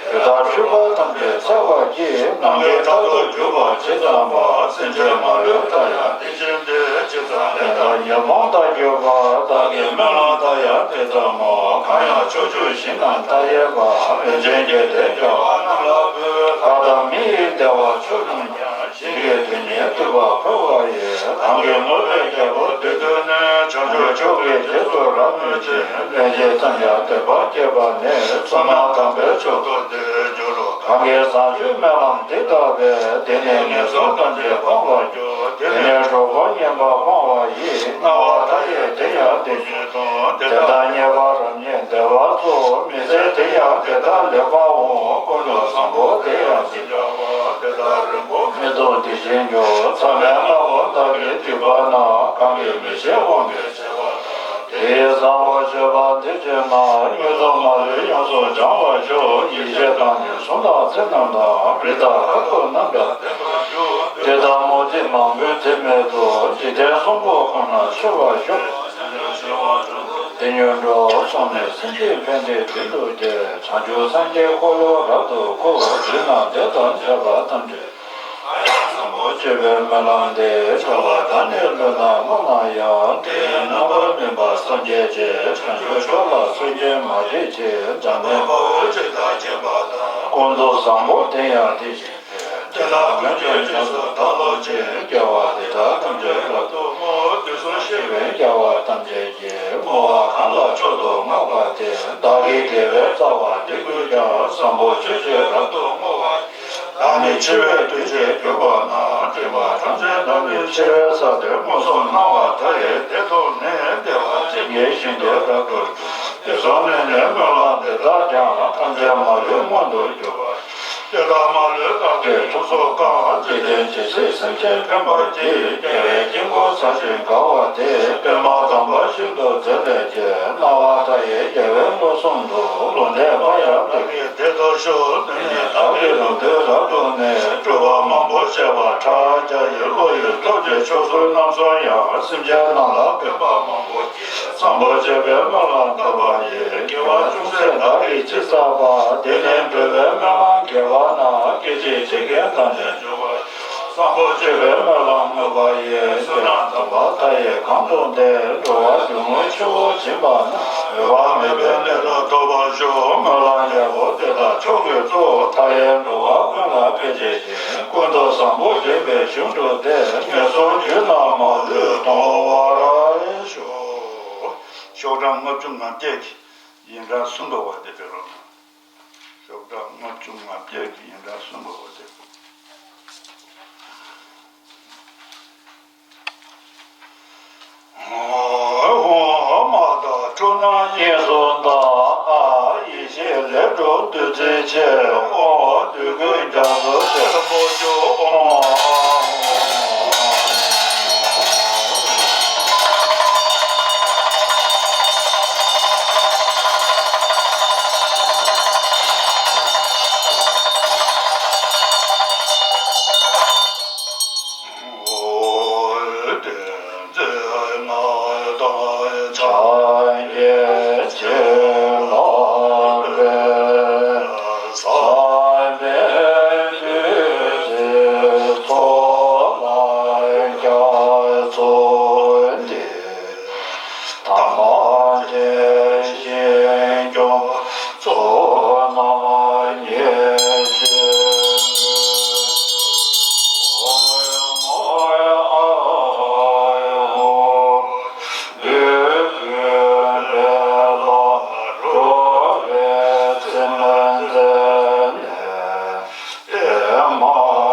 དེ་དག་འཁྲུལ་པ་ཐམས་ཅད་བསལ་བར་བགྱི། ནམ་མཁའི་མཐའ་ཐུག་གྱུར་པ་ཇི་ཙམ་པ། སེམས་ཅན་མ་ལུས་མཐའ་ཡང་དེ་བཞིན་ཏེ། ཇི་ཙམ་ལས་དང་ཉོན་མོངས་མཐའ་གྱུར་པ། བདག་གི་སྨོན་ལམ་མཐའ་ཡང་དེ་ཙམ་མོ། གང་ཡང་ཕྱོགས་བཅུའི་ཞིང་རྣམས་མཐའ་ཡས་པ། རིན་ཆེན་གྱི་དེ་རྒྱལ་བ་རྣམས་ལ་ཕུལ། ལྷ་དང་མི་ཡི་བདེ་བ་མཆོག་བྱུང་ཀྱང་། ཞིང་གི་དོན་གཉེར་ཐུབ་པ་འཕོ་བ་ཡིས། གང་གིས་བསྔོས་པའི་རྒྱལ་པོ་འདི་ཐོས་ནས། བྱང་ཆུབ་མཆོག་གི་རྗེས་སུ་རབ་མོས་ཤིང་། ལན་ཅིག་ཙམ་ཡང་འདོད་པ་སྐྱེས་པ་ནི། བསོད་ནམས་དམ་པའི་མཆོག་ཏུ་དེ་འགྱུར་རོ། གང་གིས་བཟང་སྤྱོད་སྨོན་ལམ་འདི་བཏབ་པས། དེ་ནི་ངན་སོང་ཐམས་ཅད་སྤོང་བར་འགྱུར། དེ་ནི་གྲོགས་པོ་ངན་པ་སྤོང་བ་ཡིས། སྣང་བ་མཐའ་ཡས་དེ་ཡང་དེ་བཞིན་དུ། དེ་དག་ཉེས་པ་རབ་རྙེད་བདེ་བ་རྫོགས། མི་ཚེ་དེ་ཡང་དེ་ལྟར་ལེགས་པར་འོང་། ཀུན་ཏུ་བཟང་པོ་དེ་ཡང་དེ་འདྲ་བ། དེ་དག་རིང་པོ་མི་ཐོགས་དེ་བཞིན་འགྱུར། མཚམས་མེད་ལྔ་པོ་དག་གིས་བསྡུས་པ་ན། གང་གིས་མི་ཤེས་དབང་གིས་བྱས་པ་དག་དེས་བཟང་པོ་སྤྱོད་པ་འདི་བྱས་ན། མྱུར་དུ་མ་ལུས་ཡོངས་སུ་བྱང་བར་ཤོག་ཡེ་ཤེས་དང་ནི་གསུང་དང་ཚིག་རྣམས་དང་། རིགས་དང་ཁ་དོག་རྣམས་ཀྱང་ལྡན་པར་ཤོག་དེ་དག་མུ་སྟེགས་མང་པོའི་ཚེ་སྨད་དུ། འཇིག་རྟེན་གསུམ་པོ་ཁོ་ནར་འཆོལ་བར་ཤོག་དེ་མྱུར་འགྲོ་སོང་ནས། སེམས་ཅན་ཕན་བདེའི་དོན་དུ་སྐྱེ། བྱང་ཆུབ་སངས་རྒྱས་འཁོར་ལོ་རབ་ཏུ་བསྐོར། རིགས་རྣམས་དེ་དང་བཅས་པ་ཐམས་ཅད། བཟང་པོ་སྤྱོད་པའི་སྨོན་ལམ་འདི། བྱ་བ་དང་ནི་ལུས་དང་དངོས་རྣམས་ཡང་། དེ་ཡི་རྣམ་པར་སྨིན་པ་སངས་རྒྱས་ཀྱི། བྱང་ཆུབ་མཆོག་ལ་སེམས་ཅན་མ་བྱེད་ཅིག་འཇམ་དཔལ་དཔའ་བོས་ཇི་ལྟར་མཁྱེན་པ་དང་། ཀུན་ཏུ་བཟང་པོ་དེ་ཡང་དེ་བཞིན་ཏེ། དེ་དག་ཀུན་གྱི་རྗེས་སུ་བདག་སློབ་ཅིང་། དགེ་བ་འདི་དག་ཐམས་ཅད་རབ་ཏུ་བསྔོ། དུས་གསུམ་གཤེགས་པའི་རྒྱལ་བ་ཐམས་ཅད་ཀྱིས། བསྔོ་བ་གང་ལ་མཆོག་ཏུ་བསྔགས་པ་དེས། བདག་གི་དགེ་བའི་རྩ་བ་འདི་ཀུན་ཀྱང་། བཟང་པོ་སྤྱོད་ཕྱིར་རབ་ཏུ་བསྔོ་བ་ཡིས། བདག་ནི་འཆི་བའི་དུས་བྱེད་གྱུར་པ་ན། དྲི་མ་ཐམས་ཅད་རྣམ་སྨིན་འཆི་བའི་ས་སྟེང་། མངོན་སུམ་སྣང་བ་མཐའ་ཡས་དེ་མཐོང་ནས། བདེ་བ་ཅན་ངེས་བཞིན་དུ་རབ་ཏུ་འགྱུར། དེ་སོང་ནས་ནི་སྨོན་ལམ་འདི་དག་ཀྱང་། ཐམས་ཅད་མ་ལུས་མངོན་དུ་གྱུར་པ། དེ་དག་མ་ལུས་རྟག་པའི་ཕུན་ཚོགས་གང་། འཇིག་རྟེན་ཇི་སྲིད་སེམས་ཅན་ཕན་པར་བགྱི། རྒྱལ་བའི་དཀྱིལ་འཁོར་ས་གཞི་དགའ་བ་དེ། པདྨ་དམ་པ་ཤིན་ཏུ་མཛེས་ལས་སྐྱེས། སྣང་བ་མཐའ་ཡས་རྒྱལ་བའི་མངོན་སུམ་དུ། ལུང་བསྟན་པ་ཡང་བདག་གིས་དེ་ལྟར་ཞུ། དེ་ནས་བདག་གིས་ལུང་བསྟན་རབ་བསྒྲུབས་ནས། སྤྲུལ་པ་མང་པོ་བྱེ་བ་ཕྲག་བརྒྱ་ཡིས། བློ་ཡི་སྟོབས་ཀྱིས་ཕྱོགས་བཅུ་རྣམ་གསུམ་ཡང་། སེམས་ཅན་རྣམས་ལ་ཕན་པ་མང་པོ་བགྱི། བཟང་པོ་སྤྱོད་པའི་སྨོན་ལམ་བཏབ་པ་ཡིས། དགེ་བ་ཅུང་ཟད་བདག་གིས་ཅི་བསགས་པ། དེ་ནི་འགྲོ་བའི་སྨོན་ལམ་དགེ་བ་རྣམས། སྐད་ཅིག་གཅིག་གིས་ཐམས་ཅད་འབྱུང་བར་ཤོག་བཟང་པོ་སྤྱོད་པའི་སྨོན་ལམ་བསྔོས་པ་ཡིས། བསོད་ནམས་དམ་པ་མཐའ་ཡས་གང་དུ་བསྟེན། འགྲོ་བ་སྒྱུ་མའི་ཆུ་བོ་འབྱིན་པ་ན། འོད་དཔག་མེད་པའི་གནས་སུ་ཐོབ་པར་ཤོག་སྨོན་ལམ་རྒྱལ་པོ་དེ་དག་མཆོག་གི་གཙོ། མཐའ་ཡས་འགྲོ་བ་ཀུན་ལ་ཕན་བྱེད་ཅིང་། ཀུན་ཏུ་བཟང་པོ་སྤྱོད་པའི་གཞུང་གྲུབ་སྟེ། ངན་སོང་རྒྱུད་རྣམས་མ་ལུས་སྟོང་བར་ཤོག་ཤོག་གྲངས་ལྔ་བཅུ་ང་བརྒྱད་ཀྱི་ཡིན་གྲངས་གསུམ་པ་བ་དེ་སྤེལ་རོགས་གནང་། ཤོག་གྲངས་ལྔ་བཅུ་ང་བརྒྱད་ཀྱི་ཡིན་གྲངས་གསུམ་པ་བ་དེ། ཧོ་མ་དང་ཁྲོ་ན་གཉིས་སུ་འདའ། ཡེ་ཤེས་ལས་གྲུབ་བདུད་རྩིའི་ཆས། ཨོ་བདུད་ཀུན་རྒྱ་མཚོའི་རྩེར་སྤོ་བྱུང་། ཨོ། ཐ་མ་དེ་བཞིན་སྐྱོང་ཚོགས་རྣམས་ཉེར་ཞིར་བསྔོ། བདུད་ཀུན་བསད་ལ་འགྲོ་བའི་སེམས་མཛད་ནས། ལྷ་མོའི་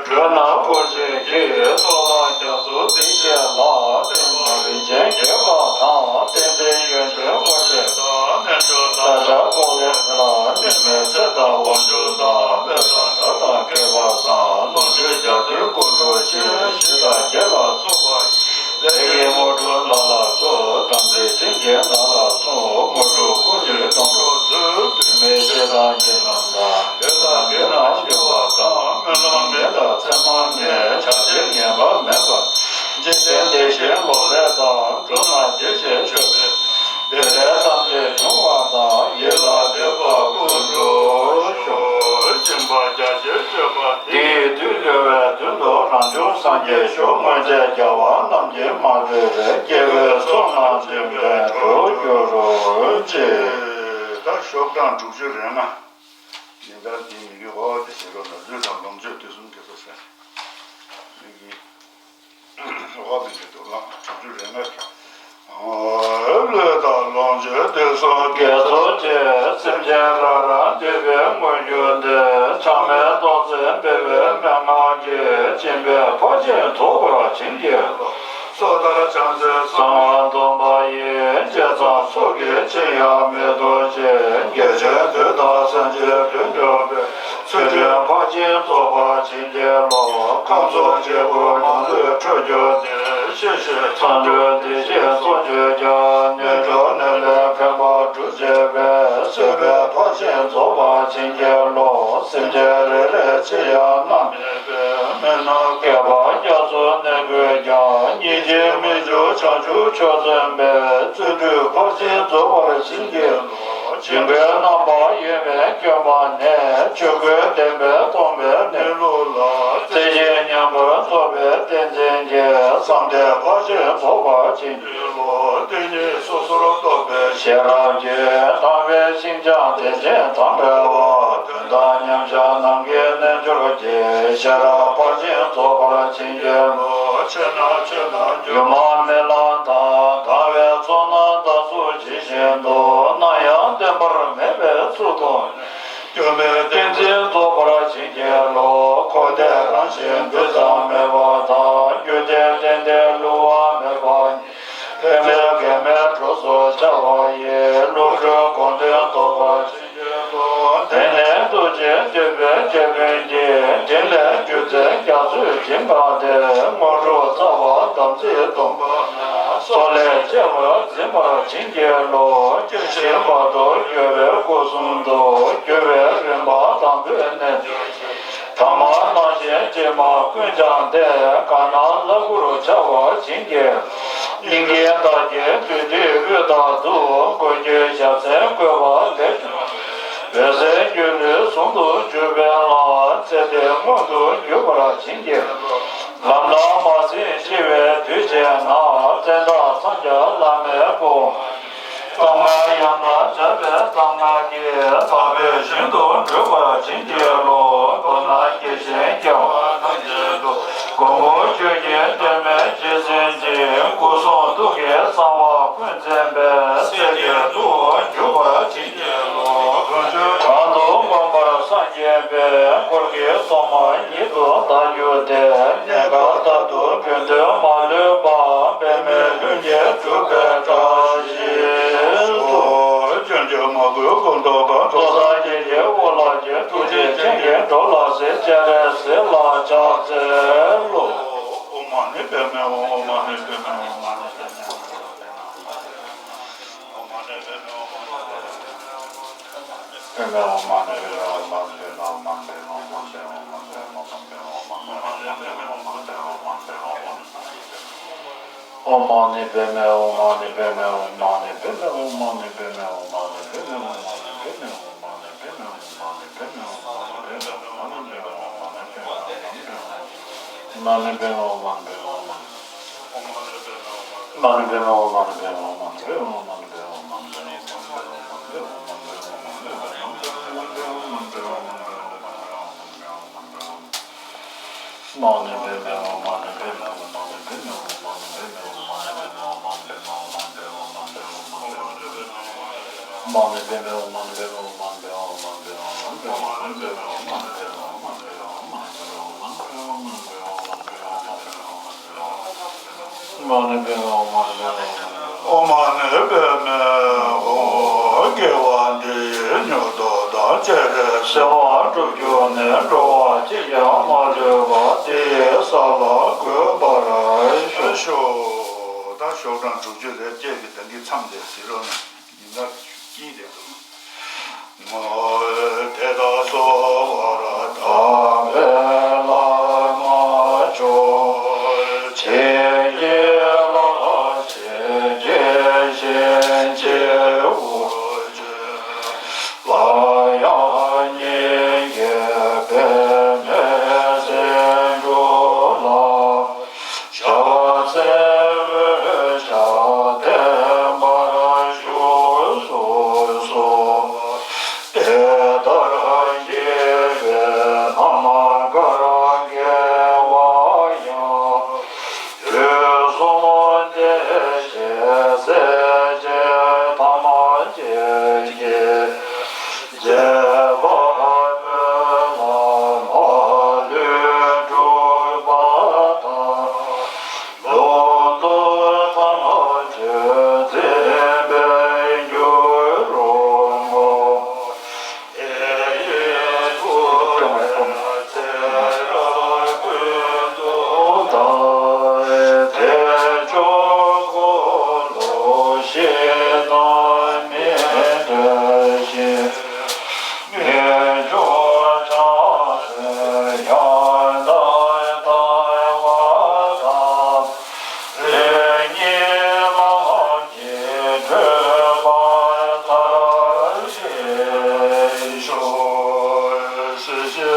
སྒྲོལ་མ་འཁོར་བཅས་ཀྱིས། གཙུག་ལག་རྒྱ་མཚོའི་གཏིང་བཅས་ལ། བརྟན་པ་རིན་ཆེན་རྒྱས་པ་དང་། བསྟན་འཛིན་ཡོན་ཏན་འཁོར་བཅས་དང་། རྣལ་འབྱོར་སྟག་ཕྲག་འཁོར་ལོ་ལ། གནས་མལ་ཚེ་དང་དབང་ཕྱུག་དང་། སྨོན་ལམ་དགྲ་དང་བགེགས་པ་དང་། ནོར་འཁྲུལ་རྒྱ་མཚོའི་ཀུན་འཁྲུགས་ཤིང་། གཞི་བདག་བགེགས་ལ་སོགས་པ་ཡི། ལས་ཀྱི་དངོས་གྲུབ་ལ་ལ་སོགས། དམ་ཚིག་སྦྱིན་སྲེག་ལ་ལ་སོགས། དངོས་གྲུབ་ཀུན་གྱི་སྡོང་གྲོགས་མཛོད། དུས་མིན་ཞེ་སྡང་གི་རྣམ་དག་ལུས་དང་ངག་རྣམས་སྐྱོབ་པ་དང་། སྨོན་ལམ་མེ་དང་ཚེར་མ་ལྔས། ཕྱག་ཕྱིར་ངན་པ་མེད་པར། འཇིག་རྟེན་བདེ་ཞིང་ལོག་ལྟས་དང་། འགྲོ་རྣམས་བདེ་ཞིང་སྐྱོབ་པའི། བདེ་ལས་ཐམས་ཅད་འབྱུང་བ་དང་། ཡིད་ལ་འདོད་པ་ཀུན་འགྲུབ་ཤོག་སྦྱིན་པ་རྒྱ་ཆེར་སྤྱོད་པ་འདི། འདིས་དུས་འདའ་བའི་མདུན་དུ་རང་བྱུང་ སངས་རྒྱས་ཞུ། སྔོན་ཆད་རྒྱལ་བ་རྣམས་ཀྱིས་མ་གྲོལ་བའི། སྐྱེ་བོའི་ཚོགས་རྣམས་འཇིག་པའི་གྲོགས་འགྱུར་རོ། ཅེས། ད་ཞོགས་གྲངས་དྲུག་ཅུ་རེ་ལྔ། ཉིན་ལྟར་འདིའི་མི་དགེ་བ་དེ་བྱེད་རོགས་གནང་། ལུས་དང་ལོངས་སྤྱོད་དུས་གསུམ་དགེ་རྩ་བྱ། མི་དགེ་བ་མི་དགེ་དུ་བླངས། དྲུག་ཅུ་རེ་ལྔ། ལུས་དང་ལོངས་སྤྱོད་དུས་གསུམ་དགེ་རྩ་བྱེད། སེམས་ཅན་རང་རང་འདུས་པའི་མངོན་གྱུར་ལྡན། ཆགས་མེད་སྟོང་བཙན་འབེབས་པའི་མན་ངག་གིས། སྦྱིན་པས་ཕར་ཕྱིན་རྫོགས་པར་བྱིན་གྱིས་རློབས། སོ་ཐར་བྱང་སེམས་གསང་བ་འདོམས་པ་ཡི། བྱས་ཙང་ཚོགས་ཀྱི་ཕྱིར་ཡང་མི་ལྟོ་ཆེ། རྒྱལ་ཆེན་དུས་དང་སེམས་ཅན་དོན་འགྲུབ་པའི། ཚུལ་ཁྲིམས་ཕར་ཕྱིན་རྫོགས་པར་བྱིན་གྱིས་རློབས། ཁམས་གསུམ་འབྱེད་པོ་མ་ལུས་འཕྲོད་གྱུར་ཏེ། གཤེ་གཤེ་མཚམས་སྦྱོར་སྡིག་བཤགས་ཚོགས་མཆོད་ཀྱང་། ནད་གྲོགས་ནད་ལས་ཕན་པ་སྒྲུབ་བྱེད་པའི། སྲིད་པའི་ཕར་ཕྱིན་རྫོགས་པར་བྱིན་གྱིས་རློབས། སེམས་ཅན་རེ་རེའི་ཕྱིར་ཡང་རྣམ་སྨིན་པའི། མི་ནག་བསྐལ་པ་བརྒྱ་ཚོགས་ནད་ཀུན་ཀྱང་། སྙིང་རྗེ་མི་འགྱུར་བྱང་ཆུབ་མཆོག་འཛིན་པའི། བརྩོན་འགྲུས་ཕར་ཕྱིན་རྫོགས་པར་བྱིན་གྱིས་རློབས། སྦྱིན་པའི་རྣམ་པ་ཡོད་མེད་སྐྱོན་སྤངས་ནས། ཆོས་ཀུན་བདེན་པས་སྟོང་པའི་གནས་ལུགས་ལ། རྩེ་གཅིག་མཉམ་པར་རྫོགས་པའི་ཏིང་འཛིན་གྱིས། བསམ་གཏན་ཕར་ཕྱིན་རྫོགས་པར་བྱིན་གྱིས་རློབས། དེ་ཉིད་སོ་སོར་རྟོགས་པའི་ཤེས་རབ་ཀྱིས། དམ་པའི་ཤིང་རྐྱང་དེ་བཞིན་དང་བྲལ་བ། དོན་དམ་མཉམ་གཞག་ནམ་མཁའི་རྣལ་འབྱོར་གྱི། ཤེས་རབ་ཕར་ཕྱིན་རྫོགས་པར་བྱིན་གྱིས་རློབས། ཆོས་རྣམས་ཆོས་རྣམས་སྒྱུ་མ་རྨི་ལམ་དང་། དག་པའི་ཚོགས་རྣམས་བདག་སོགས་ཇི་བཞིན་དུ། སྣང་ཡང་བདེན་པར་མེད་པའི་ཚུལ་མཐོང་ནས། སྒྱུ་མའི་ཏིང་འཛིན་རྫོགས་པར་བྱིན་གྱིས་རློབས། འཁོར་འདས་རང་བཞིན་རྡུལ་ཙམ་མེད་པ་དང་། རྒྱུ་འབྲས་རྟེན་འབྲེལ་བསླུ་བ་མེད་པ་ཉིད། འཕེན་པའི་གེགས་མེད་གྲོགས་སུ་འཆར་བ་ཡི། བློ་གྲོས་གོ་དོན་རྟོགས་པར་བྱིན་གྱིས་རློབས། དེང་ནས་ཐུགས་རྗེ་ལྡན་པའི་སྐྱེ་བོའི་དཀྱིལ། དྲིན་ལས་རྒྱུ་མཚན་རྒྱ་མཚོས་བྱིན་གང་སྟེ། དངོས་གྲུབ་རྩ་བ་དམ་ཚིག་སྟོང་པ་ན། སྲོག་ལས་གཅེས་པར་འཛིན་པར་བྱིན་གྱིས་རློབས། སྐྱེ་ཤི་བར་དུ་གྱུར་པའི་སྐུ་གསུམ་དུ། གྱུར་པའི་རིམ་པ་དང་པོའི་རྣལ་འབྱོར་གྱིས། ཐ་མལ་རྣམ་ཤེས་དྲི་མ་ཀུན་སྦྱངས་ཏེ། གང་སྣང་ལྷ་སྐུར་འཆར་བར་བྱིན་གྱིས། སྙིང་གའི་བདག་བསྐྱེད་བདུད་སྡེ་དབུས་དག་ཏུ། འགོག་རྒྱུའི་ཞབས་སེན་བཀོད་པ་ལས་བྱུང་བའི། འོད་གསལ་སྒྱུ་ལུས་ཟུང་དུ་འཇུག་པའི་ལམ། ཚེ་འདི་མངོན་དུ་གྱུར་པར་བྱིན་གྱིས་རློབས། ལམ་ལ་མ་ཟིན་འཆི་བའི་དུས་བྱས་ན། བཙན་དང་འཚང་རྒྱ་བླ་མའི་དཔུང་། གཏམ་ངན་ཡང་དག་སྦྱར་བའི་གཏམ་ངན་གྱིས། དག་པའི་ཞིང་དུ་འགྲོ་བར་བྱིན་གྱིས་རློབས། མདོར་ན་སྐྱེ་ཞིང་སྐྱེ་བ་ཐམས་ཅད་དུ། མགོན་པོ་ཆོས་ཀྱི་སྒྲོན་མེ་རྗེས་བཟུང་ཅིང་། སྐུ་གསུང་ཐུགས་ཀྱི་གསང་བ་ཀུན་མཚོན་པའི། སྲས་ཀྱི་ཐུ་བོར་གྱུར་པར་བྱིན་གྱིས་རློབས། གང་དུ་མངོན་པར་སངས་རྒྱས་པའི། འཁོར་གྱི་སྲུང་མ་ཉིད་དུ་བདག་གྱུར་ཏེ། གནས་སྐབས་ལྟར་དུ་དགེ་འདུན་མ་ལུས་པ། འབད་མེད་ལྷུན་གྱིས་གྲུབ་པའི་བཀྲ་ཤིས་སུ། སྤྱོད་འཇུག་མ་བསྐུལ་སྐུ་མདོག་དཀར། མདོ་སངས་རྒྱས་ཀྱི་དབུ་ལ་བྱོན། ཐུགས་རྗེ་ཅན་གྱིས་འགྲོ་ལ་གཟིགས། སྤྱན་རས་གཟིགས་ལ་ཕྱག་འཚལ་ལོ། ཨོཾ་མ་ཎི་པདྨེ་ཧཱུྃ། ཨོཾ་མ་ཎི་པདྨེ་ཧཱུྃ། མ་ཎི་པདྨེ་ཧཱུྃ། ཨོཾ་མ་ཎི་པདྨེ་ཧཱུྃ། མ་ཎི་པདྨེ་ཧཱུྃ། མ་ཎི་པདྨེ་ཧཱུྃ། མ་ཎི་པདྨེ་ཧཱུྃ། མ་ཎི་པདྨེ་ཧཱུྃ། མ་ཎི་པདྨེ་ཧཱུྃ། མ་ཎི་པདྨེ་ཧཱུྃ། ཨོཾ་མ་ཎི་པདྨེ་ཧཱུྃ། དགེ་བ་འདི་ཡིས་མྱུར་དུ་བདག་སྤྱན་རས་གཟིགས། བསྔོ་བ་འགྲུབ་གྱུར་ནས་འགྲོ་བ་གཅིག་ཀྱང་མ་ལུས་པ། དེ་ཡི་ས་ལ་འགོད་པར་ཤོག། ད་ཞོགས་གྲངས་དྲུག་ཅུ་རེ་བརྒྱད་ཀྱི་ཟླ་འགའི་མཚམས་དེ་ཟེར་རོགས་གནང་། ཉིན་ལྟར་གཅིག་རེད་འདུག། དེ་དག་གསོལ་བར་བཏབ་པས་བླ་མ་མཆོག། ཆེ་ཡི་ལ་ཆེ་གེ་ཞེན་ཆེ་འུ་ཅོ་ལ་ཡང་སྙིང་གའི་པདྨའི་སེང་ཆུ་ལ། ཆེ་ཐམས་ཅད་ཀྱི་མཛད་པ་སྨོན་ལམ་མ་ལུས་འགྲུབ་པ་དང་། ལོ་ཐམས་ཅད་བརྟན་པར་འགྱུར་རོ།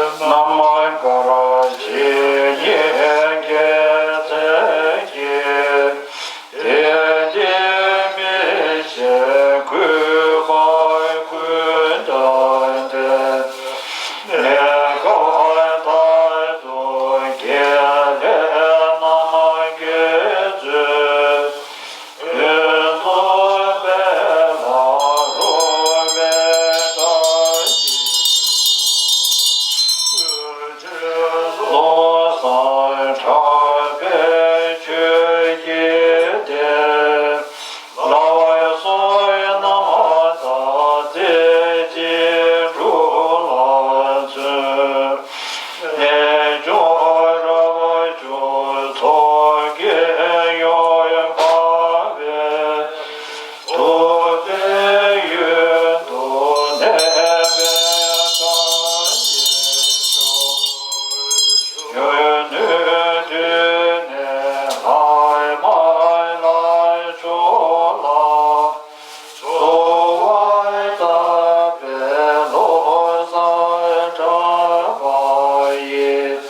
རྣམ་དཀར་ཞི་བའི་རྒྱལ་མཚན་གྱིས། དེ་ལྟའི་མི་ཤེས་གུས་པ་ཀུན་ཀྱང་བསྟེན། གནས་སྐབས་མཐར་ཐུག་དགེ་ལེགས་རྣམས་དགེ་སྩོལ། ཕུན་ཚོགས་སྤེལ་ལ་རོལ་པའི་བཀྲ་ཤིས་ཤོག། བློ་བཟང་གྲགས་པའི་ཆོས་ཀྱི་སྡེ། ལ་བ་སོགས་རྣམ་དག་རྩེ་གཅིག་སྒྲུབ་ལ་བརྩོན། རྣལ་འབྱོར་རབ་འབྱམས་ཚོགས་ཀྱིས་ཡོངས་དགའ་བའི། ཐུབ་པའི་ཡུལ་དུ་གནས་པའི་བཀྲ་ཤིས་ཤོག། གཞོན་ནུའི་དུས་ནས་ལྷག་མ་ལ་ཕྱོགས་ལ། འཚོ་བ་བཏབ་པའི་བློ་བཟང་གྲགས་པ་ཡིས།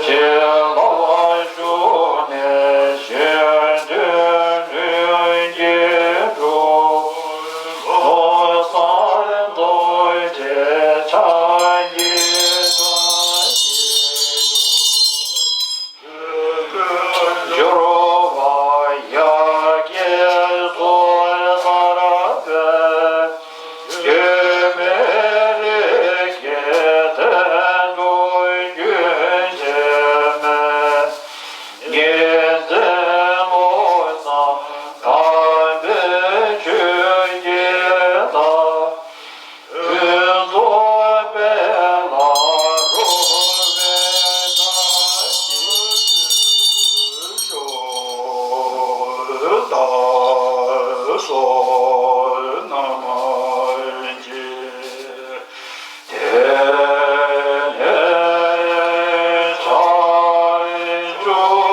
བྱིན་རླབས་ཤུགས་ནས་གཞན་དོན་ལྷུན་གྱིས་གྲུབ། བློ་བཟང་རྡོ་རྗེ་འཆང་གི་བཀྲ་ཤིས་ཤོག། སྦྱོར་བ་ཡ་གྱལ་སོགས་ལྟར་སྦས། སྒྱུ་མའི་རིགས་ཀྱི་རྟེན་དུ་རྒྱུན་ཆད་མེད། ཉིན་མཚན་བློ་བཟང་དམ་པའི་ཆོས་ཀྱི་བདག། ཕུན་ཚོགས་སྤེལ་ལ་རོལ་པའི་བཀྲ་ཤིས་ཤོག། བདག་སོགས་རྣམས་ཀྱི། དེ་ནས་བྱང་ཆུབ་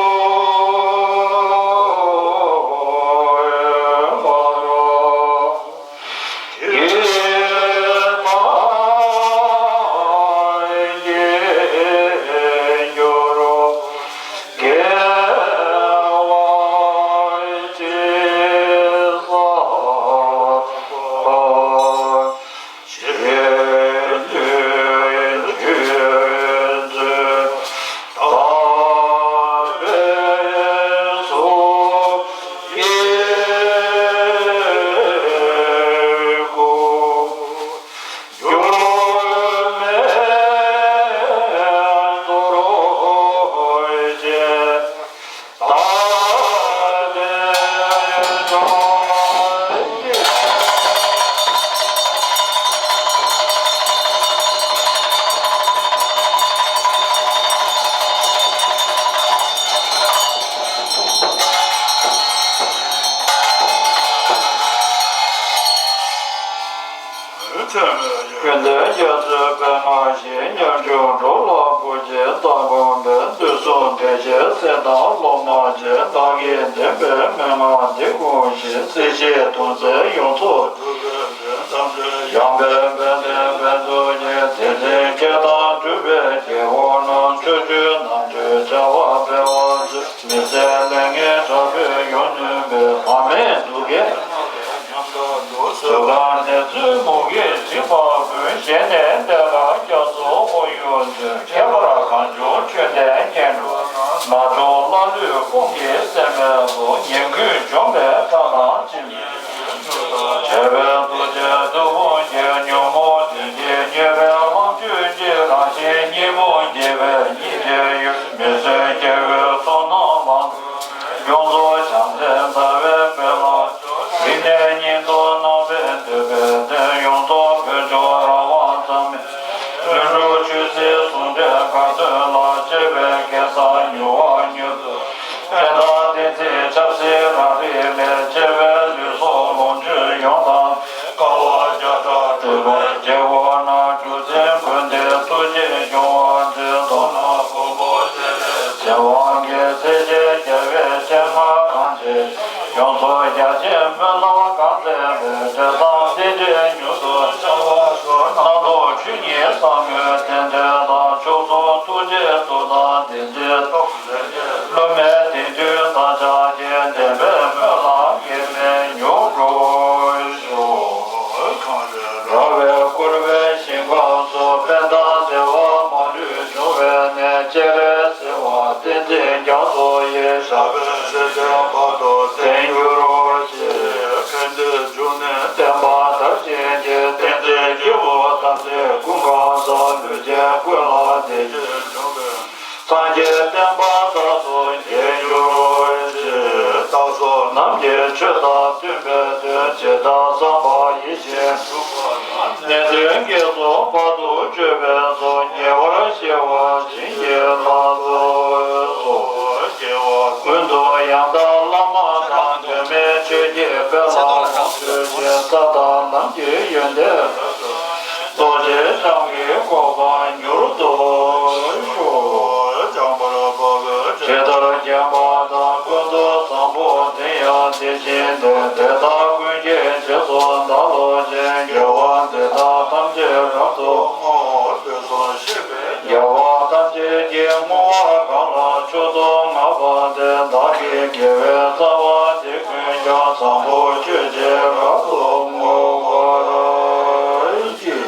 བར། ཡོན་ཏན་རྒྱ་མཚོའི་པདྨ་བཞིན། ཉམ་ཆུང་འགྲོ་ལ་བུ་སྐྱེས་དང་དགོངས་པའི། དུས་གསུམ་བདེ་གཤེགས་སྲས་དང་སློབ་མ་ཆེ། བདག་གིས་འདེབས་པའི་མན་ངག་འདི་གོང་བཞིན། སྲིད་ཞིའི་དོན་མཛད་ཡོངས་རྫོགས་སྒྲུབ་པའི་ཡང་དཔལ་དཔལ་ལྡན་དཔལ་མཛོད་ཉིད། དེ་འཛིན་མཁས་དང་གྲུབ་པའི་རྒྱལ་པོ་རྣམས། ཕྱོགས་བཅུའི་རྣམ་གྲོལ་བྱ་བ་སྤེལ་བར་མཛོད། མི་ཟད་ལས་ངན་དྲག་པོས་ཡོངས་ནོན་པའི། ཕ་མེས་སྡུག་བསྔལ་གཟུགས་ཁམས་ནད་མཚོན་མུ་གེས་འཇིགས་པ་ཀུན། ཞི་ནས་བདེ་བླག་རྒྱ་མཚོ་ཁོར་ཡུག་མཛོད། ཁྱད་པར་གངས་ལྗོངས་ཆོས་ལྡན་སྙན་སྒྲོན། ནག་ཚོགས་བླ་ ལུས་ཀུན་གྱི་སེམས་པའི་གཟུགས། ཉིད་ཀུན་འཇོམས་པའི་ཐབས་དང་བཅས། བྱས་པའི་ཐུགས་རྗེ་བདུད་དཔུང་འཇོམས། ཉོན་མོངས་སྡེ་བརྒྱད་ཉེས་པའི་ལོངས་སྤྱོད་ཀྱི། རང་གཞན་གཉིས་པོ་དགེ་བའི་གཉིས་ཆར་གཡོས། མི་བཟོད་དགེ་བའི་ཚོགས་རྣམས་ལ། ཡོངས་རྫོགས་བྱང་སེམས་དགའ་བའི་དཔལ་ལ་སྤྱོད། ཡིད་ནི་ཉིད་དུ་སྣང་བས་འདོད་པའི་དོན། ཡོངས་རྫོགས་དཀོན་མཆོག་རང་དབང་ཐ་མའི། ལྷུན་གྲུབ་ཆོས་སྲིད་ཟུང་འབྲེལ་གང་ཐོབ་ལ། སྤྱད་པས་སྐལ་བཟང་མྱུར་བར་མྱུར་དུ། དེ་དག་བསྟན་འཛིན་ཆབ་སྲིད་རང་རིག་ལས། སྤྱད་པས་ལུས་སྲོག་ལོངས་སྤྱོད་ཡོངས་དང་། དཀའ་བ་བརྒྱ་ཕྲག་སྒྲོལ་བའི་རྒྱལ་པོ་རྣམས། རྒྱུ་མཚན་ཀུན་ལྡན་ཐུགས་རྗེས་འབྱུང་བར་མཛོད། མདོར་ན་མགོན་པོ་སྤྱན་རས་གཟིགས་དབང་གི། སྲས་བཅས་རྒྱལ་བའི་སྤྱན་སྔར་གང་མཇལ་ཞིང་། ཡོངས་སུ་རྒྱ་ཆེན་སྨོན་ལམ་གང་མཛད་པའི། འབྲས་བཟང་རྟེན་འབྲེལ་མྱུར་དུ་བྱ་བར་ཤོག་རྣམ་རྟོག་ཆོས་ཉིད་ཟབ་མོའི་རྟེན་འབྲེལ་དང་། མཆོག་གསུམ་ཐུགས་རྗེའི་མཐུ་དང་ལྡན་ཅིང་། སློབ་མའི་དེང་དུས་བདག་ཅག་གི། བདེན་པའི་སྨོན་ལམ་འགལ་མེད་མྱུར་འགྲུབ་ཤོག་ར་བས་བསྐོར་བའི་ཞིང་ཁམས་སུ། ཕན་དང་བདེ་བ་མ་ལུས་འབྱུང་བའི་གནས། སྤྱན་རས་གཟིགས་དབང་བསྟན་འཛིན་རྒྱ་མཚོ་ཡི། ཞབས་པད་སྲིད་མཐའི་བར་དུ་བརྟན་གྱུར་ཅིག་ཕན་བདེའི་འབྱུང་གནས་བསྟན་པ་དར་ཞིང་རྒྱས། བསྟན་འཛིན་སྐྱེས་བུ་ཐམས་ཅད་ཀུན་གང་ཟག་ལུས་ཅན་ཀུན་ལ་བདེ་སྐྱིད་འབྱུང་བའི། སངས་རྒྱས་བསྟན་པ་རྟག་ཏུ་རྒྱས་གྱུར་ཅིག་བདག་སོགས་རྣམས་ཀྱི་ཆོས་དང་མཐུན་པའི་དོན། ཇི་ལྟར་བསམ་པ་ཡིད་བཞིན་འགྲུབ་པ་ལ། ནད་གདོན་བགེགས་ཚོགས་བར་དུ་གཅོད་པའི་ཚོགས། ཉེ་བར་ཞི་བ་བྱིན་གྱིས་བརླབ་ཏུ་གསོལ། ཀུན་ཏུ་ཡང་དག་བླ་མ་དང་། གདོད་མའི་ཆོས་ཀྱི་དཔལ་ལ་ལོངས་སྤྱོད་ཅིང་། ས་དང་ལམ་གྱི་ཡོན་ཏན་རབ་ཏུ། རྡོ་རྗེ་འཆང་གི་གོ་འཕང་མྱུར་དུ་ཤོག་ཇི་ལྟར་མཁྱེན་པ་དང་། ཀུན་ཏུ་བཟང་པོ་དེ་ཡང་དེ་བཞིན་ཏེ། དེ་དག་ཀུན་གྱི་རྗེས་སུ་བདག་སློབ་ཅིང་། དགེ་བ་འདི་དག་ཐམས་ཅད་རབ་ཏུ་བསྔོ། དགེ་བ་ཐམས་ཅད་ཀྱི་བསྔོ་བ་གང་ལ་མཆོག་ཏུ་བསྔགས་པ་དེ། བདག་གི་དགེ་བའི་རྩ་བ་འདི་ཀུན་ཀྱང་། བཟང་པོ་སྤྱོད་ཅིང་རབ་ཏུ་བསྔོ་བར་བགྱི།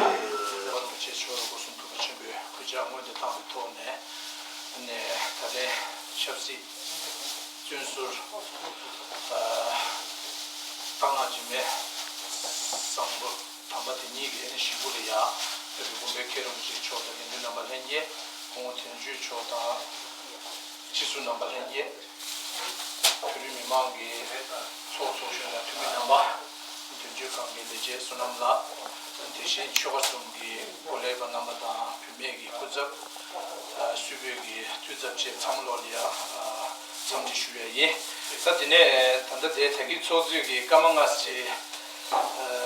ཆེ་ཆོས་སྐུ་གསུང་ཐུགས་ཆེན་པོའི་གུས་ཕྱག་སྔོན་དུ་བཏང་བའི་ཐོག་ནས། ནས་ད་ལན་ཆབ་སྲིད་བཙོན་ཟུར་རྟ་ནག་འཇིགས་མེད་བཟང་པོ་དམ་པ་དེ་ཉིད་ཀྱི་ཨ་ནི་ཞུ་སྐུལ་ལ་ཡ། བོད་ཀྱི་དགོན་པའི་མཁན་རིན་པོ་ཆེ་མཆོག་དང་དགེ་འདུན་རྣམ་པ་ལྷན་རྒྱས། སྐུ་ངོ་དོན་གཅོད་མཆོག་དང་སྤྱི་ཟུར་རྣམ་པ་ལྷན་རྒྱས། བོད་རིགས་མི་མང་གི་ཚོགས་གཙོ་གཞོན་དང་འཐུས་མི་རྣམ་པ། དོན་གཅོད་ཁང་གི་ལས་བྱེད་བསོད་ནམས་ལགས། དེ་བཞིན་ཆོལ་ཁ་གསུམ་གྱི་གོ་ལས་པ་རྣམ་པ་དང་། བུད་མེད་ཀྱི་སྐུ་ཚབ། ཨ་སུད་བོད་ཀྱི་འཐུས་ཚབ་བཅས་ཚང་མ་ལོག་ལ་ཡ་ཨ་འཚམས་འདྲི་ཞུ་ཡ་ཡིན། ད་དེ་ནས་ད་ལྟ་དེ་ད་གིན་ཚོགས་གཙོས་ཀྱི་སྐར་མ་ལྔ་ཙམ་ཨ་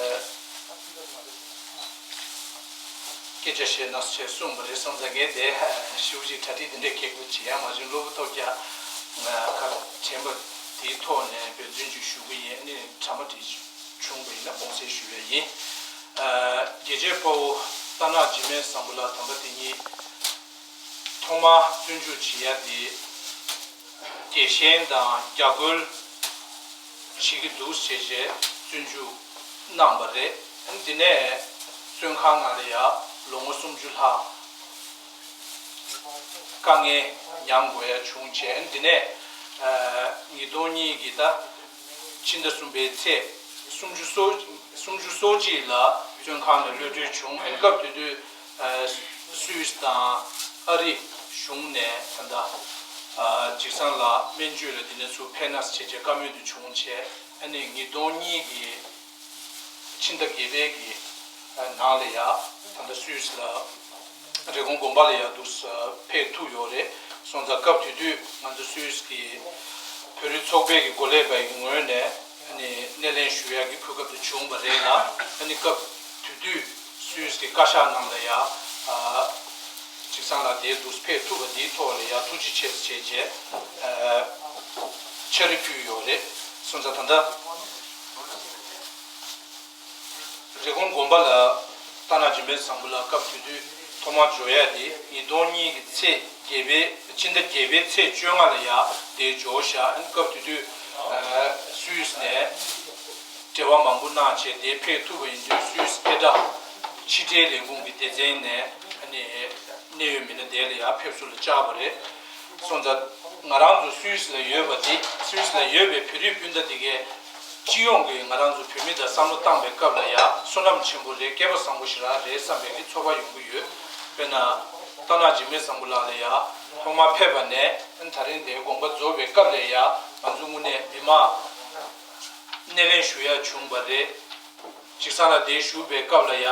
སྐད་ཆ་བཤད་ན་ཅེས་གསུངས་པ་རེད། སོང་ཙང་ངས་དེ་ཞིབ་ཅིག་གྲ་སྒྲིག་དེ་འདྲས་གལ་དགོས་བྱེད་ཡ་མ་བྱུང་། གློ་བུར་ཐོག་རྒྱག་ཁ་དྲན་པ་དེའི་ཐོག་ནས་འབད་བརྩོན་ཅིག་ཞུ་གི་ཡིན། ཨ་ནི་གྲ་མ་དེ་བྱུང་བ་ཡིན་ན་དགོངས་སེལ་ཞུ་ཡ་ཡིན། ཨ་རྒྱལ་གཅེས་དཔའ་བོ་རྟ་ནག་འཇིགས་མེད་བཟང་པོ་ལགས་དམ་པ་དེ་ཉིད་ཐོག་མར་བཙོན་འཇུག་བྱེད་ཡ་དེ་རྒྱལ་ཞེན་དང་རྒྱ་རྒོལ་བྱེད་ཀྱི་འདུག་ཟེར་བྱས་བཙོན་འཇུག་གནང་བ་རེད། འདི་ནས་བཙོན་ཁང་ནང་ལ་ཡ་ལོ་ངོ་སུམ་ཅུ་ལྷག་དཀའ་ངལ་མྱངས་དགོས་ཡ་བྱུང་བྱས། འདི་ནས་ཨ་ཉིས་སྟོང་གཉིས་ཀྱི་ཟླ་ཕྱི་ཟླ་གསུམ་པའི་ཚེས་སུམ་ཅུ་སོ་སུམ་ཅུ་སོ་གཅིག་ལ་བཙོན་ཁང་ནས་གློད་གྲོལ་བྱུང་། ཨ་ནི་སྐབས་དེ་དུས་ཨ་སུད་སི་དང་ཨ་རི་གཞུང་ནས་ད་ལྟ་ཨ་འཇིགས་བཟང་ལགས་སྨན་བཅོས་ལ་འདི་ནས་ཚུར་ཕེབས་ན་ཟེར་བྱས་བཀའ་མོལ་དུ་བྱུང་བྱས། ཨ་ནི་ཉིས་སྟོང་གཉིས་ཀྱི་ཕྱི་ཟླ་བརྒྱད་པའི་གི་ནང་ལ་ཡ་ད་ལྟ་སུད་སི་ལ་རི་ཀོན་དགོན་པ་ལ་ཡ་འདུག་སེ་ཕེབས་ཐུབ་ཡོད་རེད། སོང་ཙང་སྐབས་དེ་དུས་ང་ཚོ་སུད་སི་གི་བོད་རིགས་ཚོགས་པའི་གི་འགོ་ལས་པ་ཡི་ངོས་ནས་ཨ་ནི་སྣེ་ལེན་ཞུ་ཡ་གི་གོ་སྐབས་དེ་བྱུང་བ་རེད་ལ། ཨ་ནི་སྐབས་དེ་དུས་སུད་སི་གི་བཀའ་ཤག་ནང་ལ་ཡ་ཨ་འཇིགས་བཟང་ལགས་དེ་འདུག་སེ་ཕེབས་ཐུབ་པ་དེའི་ཐོག་ལ་ཡ་ཐུགས་རྗེ་ཆེ་ཟེར་བྱས་ཨ་ཕྱག་རེ་ཕུལ་ཡོད་རེད། སོང་ཙང་ད་ལྟ་རི་ཀོན་དགོན་པ་ལ་རྟ་ནག་འཇིགས་མེད་བཟང་པོ་ལགས་སྐབས་དེ་དུས་ཐོག་མར་འབྱོར་ཡ་དེ་ཉིས་སྟོང་གཉིས་ཀྱི་ཚེས་བརྒྱད་པའི་ཕྱི་ཟླ་བརྒྱད་པའི་ཚེས་བཅོ་ལྔ་ལ་ཡ་དེ་འབྱོར་བཞག་ཨ་ནི་སྐབས་དེ་དུས་ཨ་སུད་སི་ནས་འབྲེལ་བ་མང་པོ་གནང་བྱས་དེ་ཕེབས་ཐུབ་པ་ཡིན་དུས། སུད་སི་ཨེ་ཊ་ཕྱི་འབྲེལ་ལས་ཁུངས་ཀྱི་སྡེ་ཚན་ནས་ཨ་ནི་གནད་ཡོད་མི་སྣ་དེ་ལ་ཡ་ཕེབས་བསུ་ལ་བཅར་བ་རེད། སོང་ཙང་ ང་རང་ཚོ་སུད་སི་ལ་ཡོད་པ་དེ། སུད་སི་ལ་ཡོད་པའི་བོད་རིགས་སྤུན་ཟླ་དེ་གས་སྤྱི་ཡོངས་ཀྱི་ང་རང་ཚོ་བོད་མི་དང་བསམ་བློ་བཏང་པའི་སྐབས་ལ་ཡ་བསོད་ནམས་ཆེན་པོ་རེད། སྐལ་པ་བཟང་པོ་ཞིག་རང་རེད་བསམ་པའི་གི་ཚོར་བ་ཡོང་གི་ཡོད། དཔེར་ན། རྟ་ནག་འཇིགས་མེད་བཟང་པོ་ལགས་ལ་ཡ་ཐོག་མར་ཕེབས་པ་ནས་ད་རིང་དེའི་དགོངས་པ་རྫོགས་པའི་སྐབས་ལ་ཡ་ང་ཚོ་དངོས་གནས་མི་མང་སྣེ་ལེན་ཞུ་ཡ་བྱུང་བ་རེད། འཇིགས་བཟང་ལགས་དེ་བཞུགས་པའི་སྐབས་ལ་ཡ།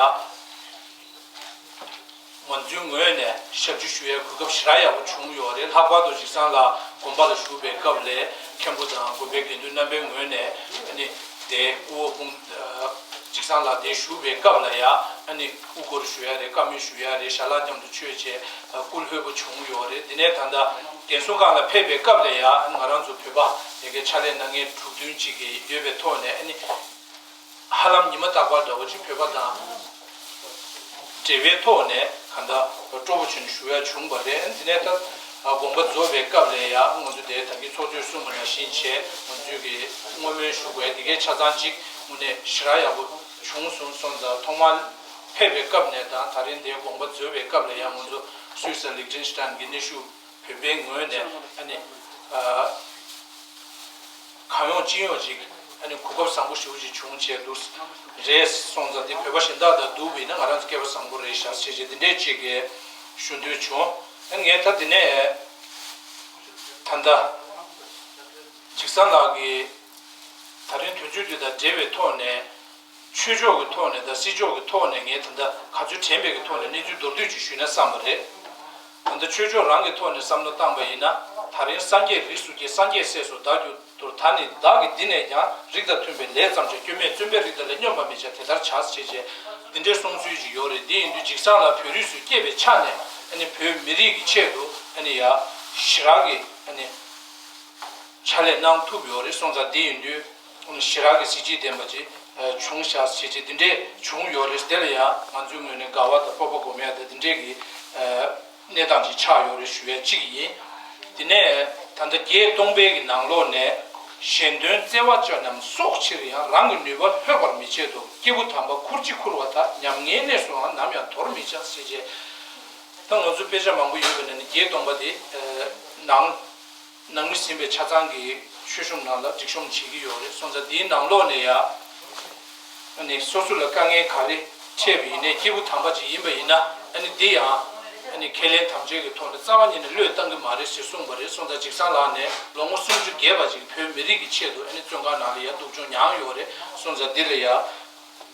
ང་ཚོའི་ངོས་ནས་ཞབས་ཕྱི་ཞུ་ཡའི་གོ་སྐབས་ཞེ་དྲག་ཡག་པོ་བྱུང་ཡོད་རེད། ལྷག་པར་དུ་འཇིགས་བཟང་ལགས་དགོན་པ་ལ་བཞུགས་པའི་སྐབས་ལ་མཁན་པོ་དང་དགོན་པའི་དགེ་འདུན་རྣམ་པའི་ངོས་ནས་ཨ་ནི་དེ་སྐུ་འོ་སྤུངས། འཇིགས་བཟང་ལགས་དེ་བཞུགས་པའི་སྐབས་ལ་ཡ་ཨ་ནི་སྐུ་སྒོར་ཞུ་ཡ་རེད། བཀའ་མོལ་ཞུ་ཡ་རེད། ཞལ་ལག་མཉམ་དུ་མཆོད་བྱས་སྐུ་ལྷོད་པོ་བྱུང་ཡོད་རེད། དེ་ནས་ད་ལྟ་རྒན་གསོ་ཁང་ལ་ཕེབས་པའི་སྐབས་ལ་ཡ་ང་རང་ཚོ་བོད་པ་དེ་གའི་ཕྱག་ལས་གནང་མཁན་དྲུག་བདུན་ཅིག་གིས་ཡོད་པའི་ཐོག་ནས་ཨ་ནི། ཧ་ལམ་ཉི་མ་རྟག་པར་འདྲ་བོ་ཅིག་བོད་པ་དང་འབྲེལ་བའི་ཐོག་ནས་གང་ལྟར་སྤྲོ་པོ་བྱུང་ནས་བཞུགས་ཡ་བྱུང་བ་རེད། འདི་ནས་ད་དགོངས་པ་རྫོགས་པའི་སྐབས་ལ་ཡང་ང་ཚོ་དེ་ད་གིན་ཚོགས་གཙོས་གསུངས་པ་ནང་བཞིན་བྱས་ང་ཚོས་ཀྱི་བསྔོ་སྨོན་ཞུ་དགོས་དེ་གའི་ཆ་ཚང་ཅིག་དངོས་གནས་ཞེ་དྲག་ཡག་པོ་བྱུང་སོང་། སོང་ཙང་ཐོག་མར་ཕེབས་པའི་སྐབས་ནས་དང་ད་རིང་དེའི་དགོངས་པ་རྫོགས་པའི་སྐབས་ལ་ཡང་ང་ཚོ་སུད་སི་ལིག་ཏེན་སི་ཏན་གྱི་གནས་བཞུགས་བོད་པའི་ངོས་ནས་ཨ་ནི། ཨ། གང་ཡོང་ཅི་ཡོང་ཅིག་ཨ་ནི་གོ་སྐབས་བཟང་པོ་ཞེ་པོ་ཅིག་བྱུང་བྱས་འདུག་རེད་སོང་ཙང་དེ་བོད་པ་གཞན་དག་དང་བསྡུར་བ་ཡིན་ན་ང་རང་ཚོ་སྐལ་བ་བཟང་པོ་རེད་ཤག་ཟེར་བྱས་དེ་འདྲས་ཅིག་གི་ཞུ་འདོད་བྱུང་། ཨ་ནི་ངས་ད་དེ་ནས་ད་ལྟ་འཇིགས་བཟང་ལགས་ཀྱིས་ད་རིང་དུས་ཚོད་འདི་དང་འབྲེལ་བའི་ཐོག་ནས། ཆོས་ཕྱོགས་ཀྱི་ཐོག་ནས་དང་སྲིད་ཕྱོགས་ཀྱི་ཐོག་ནས་ངས་ད་ལྟ་ག་ཚོད་དྲན་པའི་གི་ཐོག་ནས་གནས་ཚུལ་མདོར་བསྡུས་ཅིག་ཞུས་ན་བསམ་པ་རེད། ད་ལྟ་ཆོས་ཕྱོགས་རང་གི་ཐོག་ནས་བསམ་བློ་བཏང་པ་ཡིན་ན། ད་རིང་སངས་རྒྱས་རིགས་སུ་སྐྱེས། སངས་རྒྱས་སྲས་སུ་བདག་གྱུར་ཏོ། ད་ནི་བདག་གིས་འདི་ནས་ཀྱང་། རིགས་དང་མཐུན་པའི་ལས་བརྩམས་ཤིང་། སྐྱོན་མེད་བརྩོན་པས་རིགས་དང་ལས། སྙོམས་པར་མི་བྱ་དེ་ལྟར་བྱ། ཞེས་བྱས་འདི་འདྲའི་གསུང་ཚུལ་ཅིག་ཡོད་རེད། འདི་ཡིན་དུས་འཇིགས་བཟང་ལགས་བོད་རིགས་སུ་སྐྱེས་པའི་ཆ་ནས་ཨ་ནི་བོད་མི་རིགས་ཀྱི་ཆེད་དུ་ཨ་ནི་ཡ་ཞེ་དྲག་གི་ཨ་ནི། ཕྱག་ལས་གནང་ཐུབ་ཡོད་རེད་སོང་ཙང་དེ་ཡིན་དུས་ཞེ་དྲག་གི་གཟི་བརྗིད་ལྡན་པ་ཅིག་བྱུང་ཤག་བྱས་རྗེས་དེ་འདྲས་བྱུང་ཡོད་རེད། དེ་ལ་ཡང་ང་ཚོའི་ངོས་ནས་དགའ་བ་དང་སྤོབས་པ་སྒོམ་ཡ་དང་དེ་འདྲས་ཀྱི་གནས་སྟངས་ཅིག་ཆགས་ཡོད་རེད་ཞུ་ཡ་གཅིག་ཡིན། དེ་ནས་ད་ལྟ་བརྒྱད་སྟོང་པའི་གི་ནང་ལོགས་ནས་གཞན་དོན་བརྩེ་བ་ཅན་རྣམས་སྲོག་ཕྱིར་ཡང་། རང་གི་ནུས་པ་ལྷོད་པར་མི་བྱེད་དོ། སྐྱེས་བུ་དམ་པ་ཁུར་གཅིག་ཁུར་བ་དག། ཉམ་ངའི་གནས་སུའང་ནམ་ཡང་དོར་མི་བྱ། ཞེས་བྱས། ད་ང་ཚོ་དཔེ་ཆ་མང་པོ་ཡོད་པ་ནས་ནི་བརྒྱད་སྟོང་པ་དེ་ནང་ནང་མི་ཟིན་པའི་ཆ་ཚང་གི་མཆོད་གཤོམ་ནང་ལ་སྒྲིག་གཤོམ་བྱེད་ཀྱི་ཡོད་རེད་སོང་ཙང་འདིའི་ནང་ལོགས་ནས་ཡ། ཨ་ནི་སོ་སོ་ལ་དཀའ་ངལ་ག་རེ་འཕྲད་པ་ཡིན་ནའི་སྐྱེས་བུ་དམ་པ་ཅིག་ཡིན་པ་ཡིན་ན་ཨ་ནི་འདི་ཡང་ཨ་ནི་ཁས་ལེན་དམ་བཅའ་གི་ཐོག་ནས་རྩ་བ་ཉིད་ནས་བློས་བཏང་གི་མ་རེད་ཟེར་གསུངས་པ་རེད་སོང་ཙང་འཇིགས་བཟང་ལགས་ནས་ལོ་ངོ་སུམ་ཅུ་བརྒལ་བ་ཅིག་བོད་མི་རིགས་ཀྱི་ཆེད་དུ་ཨ་ནི་བཙོན་ཁང་ནང་ལ་ཡ་སྡུག་སྦྱོང་མྱངས་ཡོད་རེད་སོང་ཙང་འདི་ལ་ཡ།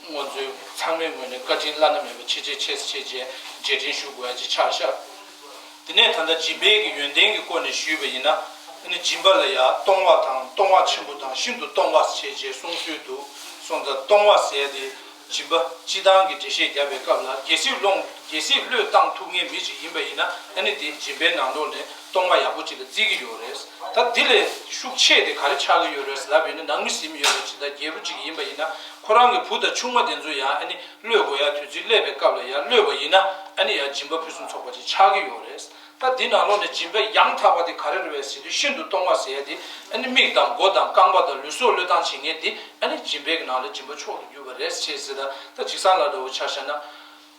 ང་ཚོའི་ཚང་མའི་ངོས་ནས་བཀའ་དྲིན་བླ་ན་མེད་པ་ཆེ་ཆེ་ཆེ་ཆེ་ཆེ་རྗེས་དྲན་ཞུ་དགོས་ཡ་ཅིག་ཆགས་ཤག་དེ་ནས་ད་ལྟ་སྦྱིན་པའི་གི་ཡོན་ཏན་གྱི་སྐོར་ནས་ཞུས་པ་ཡིན་ན། ཨ་ནི་སྦྱིན་པ་ལ་ཡ་གཏོང་བ་དང་གཏོང་བ་ཆེན་པོ་དང་ཤིན་ཏུ་གཏོང་བ་ཞེས་བྱས་གསུང་སྲོལ་འདུག་སོང་ཙང་གཏོང་བ་ཟེར་ཡ་དེ་སྦྱིན་པ་སྤྱི་བཏང་གི་འགྲེལ་བཤད་བརྒྱབ་པའི་སྐབས་ལ་རྒྱལ་སྲིད་སློང་རྒྱལ་སྲིད་བློས་བཏང་ཐུབ་མཁན་མི་ཅིག་ཡིན་པ་ཡིན་ན་ཨ་ནི་དེ་སྦྱིན་པའི་ནང་ལོགས་ནས་གཏོང་བ་ཡག་པོ་ཅིག་ལ་བརྩི་གི་ཡོད་རེད། ད་འདི་ལས་ཤུགས་ཆེ་དེ་ག་རེ་ཆགས་ཀྱི་ཡོད་རེད་ལབ་ཡིན་ན་ནང་མི་ཟིན་ཡོད་རེད་ཅིག་ད་རྒྱལ་པོ་ཅིག་ཡིན་པ་ཡིན་ན་ཁོ་རང་གི་བུ་དང་ཆུང་མ་དེ་ཚོ་ཡང་ཨ་ནི། གློད་དགོས་ཡ་དུས་ཚོད་སླེབས་པའི་སྐབས་ལ་ཡ་གློད་པ་ཡིན་ན་ཨ་ནི་ཡ་སྦྱིན་པ་ཕུན་སུམ་ཚོགས་པ་ཅིག་ཆགས་ཀྱི་ཡོད་རེད། ད་འདི་ནང་ལོགས་ནས་སྦྱིན་པ་ཡང་དག་པ་དེ་ག་རེ་རེད་པས་ཟེར་དུས་ཤིན་ཏུ་གཏོང་བ་ཟེར་ཡ་དེ་ཨ་ནི་མིག་དང་མགོ་དང་རྐང་པ་དང་ལུས་སྲོག་བློས་བཏང་བྱེད་མཁན་དེ་ཨ་ནི་སྦྱིན་པའི་ནང་ལ་སྦྱིན་པ་མཆོག་ཏུ་གྱུར་པ་རེད་ཅེས་ཟེར། ད་ད་འཇིགས་བཟང་ལགས་འདྲ་བོ་ཆ་བཞག་ན་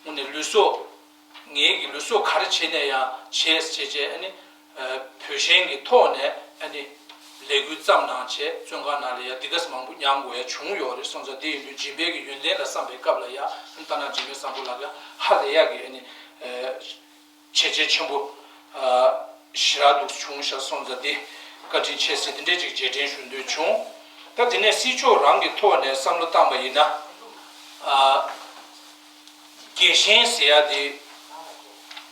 དངོས་གནས་ལུས་སྲོག་ངེད་ཀྱི་ལུས་སྲོག་ག་རེ་བྱས་ནས་ཡང་བྱས་ཅེས་བྱས་ཨ་ནི། བོད་ཞེན་གྱི་ཐོག་ནས་ཨ་ནི་ལས་འགུལ་བརྩམས་གནང་བྱས་བཙོན་ཁང་ནང་ལ་ཡ་འདི་ག་ཙམ་མང་པོ་མྱངས་དགོས་ཡ་བྱུང་ཡོད་རེད་སོང་ཙང་དེ་ཡིན་དུས་སྦྱིན་པའི་གི་ཡོན་ཏན་ལ་བསམ་པའི་སྐབས་ལ་ཡ་ཨ་ནི་ད་ནང་འཇིགས་མེད་བཟང་པོ་ལགས་ཀྱང་ཧ་ལས་ཡ་གི་ཨ་ནི་བྱས་རྗེས་ཆེན་པོ་ཞེ་དྲག་འདུག་བྱུང་ཤག་སོང་ཙང་དེ་བཀའ་དྲིན་ཆེ་ཟེར་དེ་འདྲས་ཅིག་རྗེས་དྲན་ཞུ་འདོད་བྱུང་། ད་དེ་ནས་སྲིད་ཕྱོགས་རང་གི་ཐོག་ནས་བསམ་བློ་བཏང་པ་ཡིན་ན། རྒྱལ་ཞེན་ཟེར་ཡ་དེ་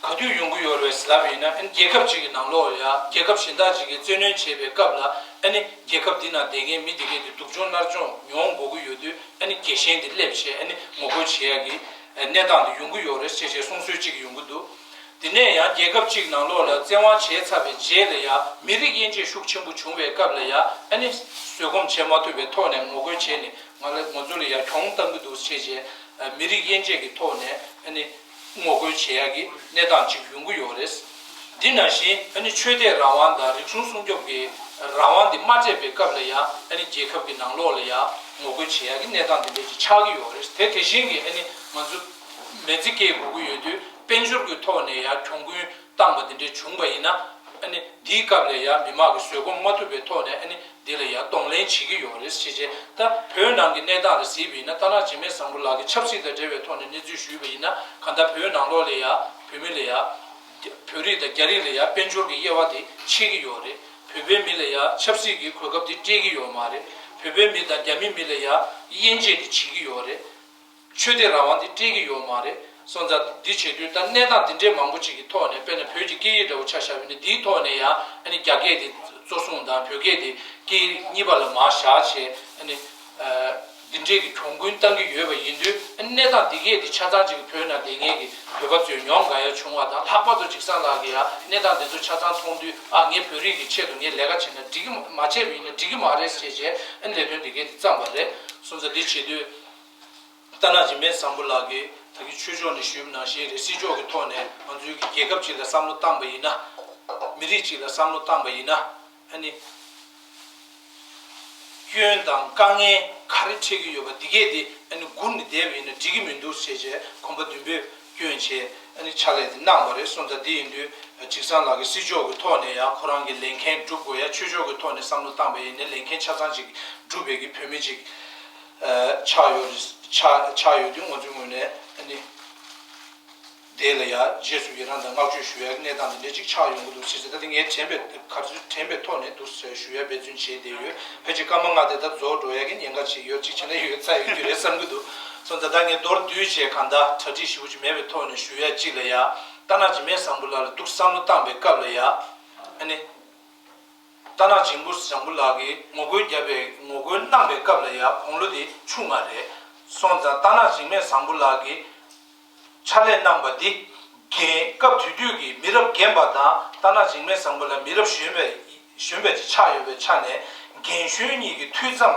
ག་དུས་ཡོང་གི་ཡོད་རེད་ཟེར་ལབ་པ་ཡིན་ན་ཨ་ནི་རྒྱལ་ཁབ་ཅིག་གི་ནང་ལོགས་ལ་ཡ་རྒྱལ་ཁབ་གཞན་དག་ཅིག་གིས་བཙན་གནོན་བྱེད་པའི་སྐབས་ལ་ཨ་ནི་རྒྱལ་ཁབ་འདི་ནང་བསྡད་མཁན་མི་འདི་གས་དེ་སྡུག་སྦྱོང་མནར་གཅོད་མྱོང་དགོས་ཀྱི་ཡོད་དུས་ཨ་ནི་རྒྱལ་ཞེན་དེ་སླེབས་བྱས་ཨ་ནི་ངོ་རྒོལ་བྱེད་ཡ་གི་གནས་སྟངས་དེ་ཡོང་གི་ཡོད་རེད་ཅེས་བྱས་གསུང་སྲོལ་ཅིག་ཡོང་གི་འདུག་དེ་ནས་ཡང་རྒྱལ་ཁབ་ཅིག་ནང་ལོགས་ལ་བཙན་དབང་བྱས་ཚར་བའི་རྗེས་ལ་ཡང་མི་རིགས་དབྱེ་འབྱེད་ཤུགས་ཆེན་པོ་བྱུང་བའི་སྐབས་ལ་ཡང་ཨ་ནི་བཟོད་སྒོམ་བྱེད་མ་ཐུབ་པའི་ཐོག་ནས་ངོ་རྒོལ་བྱས་ནས་ང་ལ་ང་ཚོ་ལ་ཡང་གྱོང་གཏང་གི་འདུག་ཅེས་བྱས་མི་རིགས་དབྱེ་འབྱེད་ཀྱི་ཐོག་ནས་ཨ་ནི་ངོ་རྒོལ་བྱེད་ཡག་གི་གནས་སྟངས་ཅིག་ཡོང་གི་ཡོད་རེད། འདི་ནང་བཞིན་ཨ་ནི་ཆོས་དད་རང་དབང་དང་རིག་གཞུང་སྲུང་སྐྱོབ་ཀྱི་རང་དབང་འདི་མ་སྤྲད་པའི་སྐབས་ལ་ཡང་ཨ་ནི་རྒྱལ་ཁབ་ཀྱི་ནང་ལོགས་ལ་ཡང་ངོ་རྒོལ་བྱེད་ཡག་གི་གནས་སྟངས་འདི་འདྲས་ཅིག་ཆགས་ཀྱི་ཡོད་རེད། དེ་དེ་བཞིན་གྱི་ཨ་ནི་ང་ཚོ་མི་ཚེ་སྐྱེལ་དགོས་ཀྱི་ཡོད་དུས་དཔལ་འབྱོར་གྱི་ཐོག་ནས་ཡང་གྱོང་གུན་བཏང་པ་འདི་འདྲས་བྱུང་པ་ཡིན་ན། ཨ་ནི་འདིའི་སྐབས་ལ་ཡང་མི་མང་གིས་བཟོད་སྒོམ་མ་ཐུབ་པའི་ཐོག་ནས་ཨ་ནི་འདི་ལ་ཡང་གདོང་ལེན་བྱེད་ཀྱི་ཡོད་རེད་ཟེར་བྱས། ད་བོད་ནང་གི་གནས་སྟངས་ལ་གཟིགས་པ་ཡིན་ན། རྟ་ནག་འཇིགས་མེད་བཟང་པོ་ལགས་ཀྱིས་ཆབ་སྲིད་དང་འབྲེལ་བའི་ཐོག་ནས་གནས་ཚུལ་ཞུས་པ་ཡིན་ན། གང་ལྟར་བོད་ནང་ལོགས་ལ་ཡང་བོད་མི་ལ་ཡང་བོད་རིགས་དང་རྒྱ་རིགས་ལ་ཡང་དཔལ་འབྱོར་གྱི་དབྱེ་བ་དེ་ཕྱེ་གི་ཡོད་རེད། བོད་པའི་མི་ལ་ཡང་ཆབ་སྲིད་ཀྱི་གོ་སྐབས་དེ་སྤྲད་ཀྱི་ཡོད་མ་རེད། བོད་པའི་མི་དང་རྒྱ་མི་མི་ལ་ཡང་དབྱེ་འབྱེད་དེ་བྱེད་ཀྱི་ཡོད་རེད། ཆོས་དད་རང་དབང་དེ་སྤྲད་ཀྱི་ཡོད་མ་རེད། སོང་ཙང་འདི་བྱེད་དུས་ད་གནས་སྟངས་འདི་འདྲའི་མང་པོ་ཅིག་གི་ཐོག་ནས། དཔེར་ན་བོད་ཀྱི་སྐད་ཡིག་འདྲ་བོ་ཆ་བཞག་པ་ཡིན་ན། འདིའི་ཐོག་ནས་ཡང་ཨ་ནི་རྒྱ་སྐད་དེ་གཙོ་བཟུང་དང་བོད་སྐད་དེ་སྐད་ཡིག་གཉིས་པ་ལ་མར་བཞག་བྱས། ཨ་ནི་ཨ་འདི་འདྲའི་གི་གྱོང་གུན་བཏང་གི་ཡོད་པ་ཡིན་དུས། ཨ་ནི་གནས་སྟངས་འདི་གས་དེ་ཆ་ཚང་ཅིག་གི་བོད་ནང་བསྡད་མཁན་གྱི་བོད་པ་ཚོས་མྱོང་དགའ་ཡ་བྱུང་བ་དང་། ལྷག་པར་དུ་འཇིགས་བཟང་ལགས་ཀྱིས་ཡང་གནས་སྟངས་འདི་ཚོ་ཆ་ཚང་མཐོང་དུས། ཨ་ངས་བོད་རིགས་ཀྱི་ཆེད་དུ་ངས་ལས་ཀ་བྱས་ན་འགྲིག་གི་མ་མ་བྱས་པ་ཡིན་ན་འགྲིག་གི་མ་རེད་ཟེར་བྱས། ཨ་ནི་ལས་དོན་འདི་གས་དེ་བརྩམས་པ་རེད། སོང་ཙང་འདི་བྱེད་དུས། རྟ་ནག་འཇིགས་མེད་བཟང་པོ་ལགས་ཀྱིས་ད་གིན་ཆོས་ཕྱོགས་ནས་ཞུས་པ་ནང་བཞིན་རེད། སྲིད་ཕྱོགས་ཀྱི་ཐོག་ནས་ང་ཚོའི་གི་རྒྱལ་ཁབ་ཅིག་ལ་བསམ་བློ་བཏང་པ་ཡིན་ན། མི་རིགས་ཅིག་ལ་བསམ་བློ་བཏང་པ་ཡིན་ན། ཨ་ནི་སྐྱོན་དང་དཀའ་ངལ་ག་རེ་འཕྲད་ཀྱི་ཡོད་པ་འདི་གས་དེ་ཨ་ནི་སྒུག་ནས་བསྡད་པ་ཡིན་ན་འགྲིག་གི་མི་འདུག་ཟེར་བྱས། གོམ་པ་མདུན་སྤོས་བསྐྱོན་བྱས་ཨ་ནི་ཕྱག་ལས་དེ་གནང་བ་རེད། སོང་ཙང་འདི་ཡིན་དུས་འཇིགས་བཟང་ལགས་ཀྱིས་སྲིད་ཕྱོགས་ཀྱི་ཐོག་ནས་ཡང་ཁོ་རང་གི་ལས་འགན་སྒྲུབ་དགོས་ཡ། ཆོས་ཕྱོགས་ཀྱི་ཐོག་ནས་བསམ་བློ་བཏང་པ་ཡིན་ན་ལས་འགན་ཆ་ཚང་ཅིག་སྒྲུབ་པའི་གི་བོད་མི་ཅིག་ཆགས་ཡོད། ཆགས་ཆགས་ཡོད་དུས། ང་ཚོའི་ངོས་ནས་ཨ་ནི་དེ་ལ་ཡང་རྗེས་སུ་ཡི་རང་དང་བསྔགས་བརྗོད་ཞུ་ཡ་གནས་སྟངས་དེ་འདྲ་ཅིག་ཆགས་ཡོང་གི་འདུག་ཟེར་ཟེར། ད་དེ་ངས་དྲན་པའི་ག་ཚོད་དྲན་པའི་ཐོག་ནས་འདུག་ཟེར་ཞུ་ཡ་འབད་བརྩོན་བྱས་བསྡད་ཡོད། ཕལ་ཆེར་སྐར་མ་ལྔ་དེ་ད་རྫོགས་འགྲོ་ཡ་གི་ཉེན་ཁ་ཅིག་ཡོད། ཅིག་བྱས་ན་ཡོད་ཚར་ཡོད་རྒྱུ་རེད་བསམ་གྱི་འདུག་སོང་ཙང་ད་ངས་མདོར་བསྡུས་བྱས་གང་ལྟར་གྲ་སྒྲིག་ཞེ་པོ་ཅིག་མེད་པའི་ཐོག་ནས་ཞུ་ཡ་ཅིག་ལ་ཡ། རྟ་ནག་འཇིགས་མེད་བཟང་པོ་ལགས་ལ་འདུག་བསམ་བློ་བཏང་པའི་སྐབས་ལ་ཡ། ཨ་ནི། རྟ་ནག་འཇིགས་མེད་བཟང་པོ་ལགས་ཀྱིས་ངོ་རྒོལ་བརྒྱབ་པའི་ངོ་རྒོལ་གནང་པའི་སྐབས་ལ་ཡང་དགུང་ལོ་དེ་ཆུང་བ་རེད། སོང་ཙང་རྟ་ནག་འཇིགས་མེད་བཟང་པོ་ལགས་ཀྱིས་ཕྱག་ལས་གནང་པ་འདི་རྒན། སྐབས་དེ་དུས་ཀྱི་མི་རབས་རྒན་པ་དང་རྟ་ནག་འཇིགས་མེད་བཟང་པོ་ལགས་མི་རབས་གཞོན་པའི་གཞོན་པ་ཅིག་ཆགས་ཡོད་པའི་ཆ་ནས། རྒན་གཞོན་གཉིས་ཀྱི་ཐུགས་བསམ་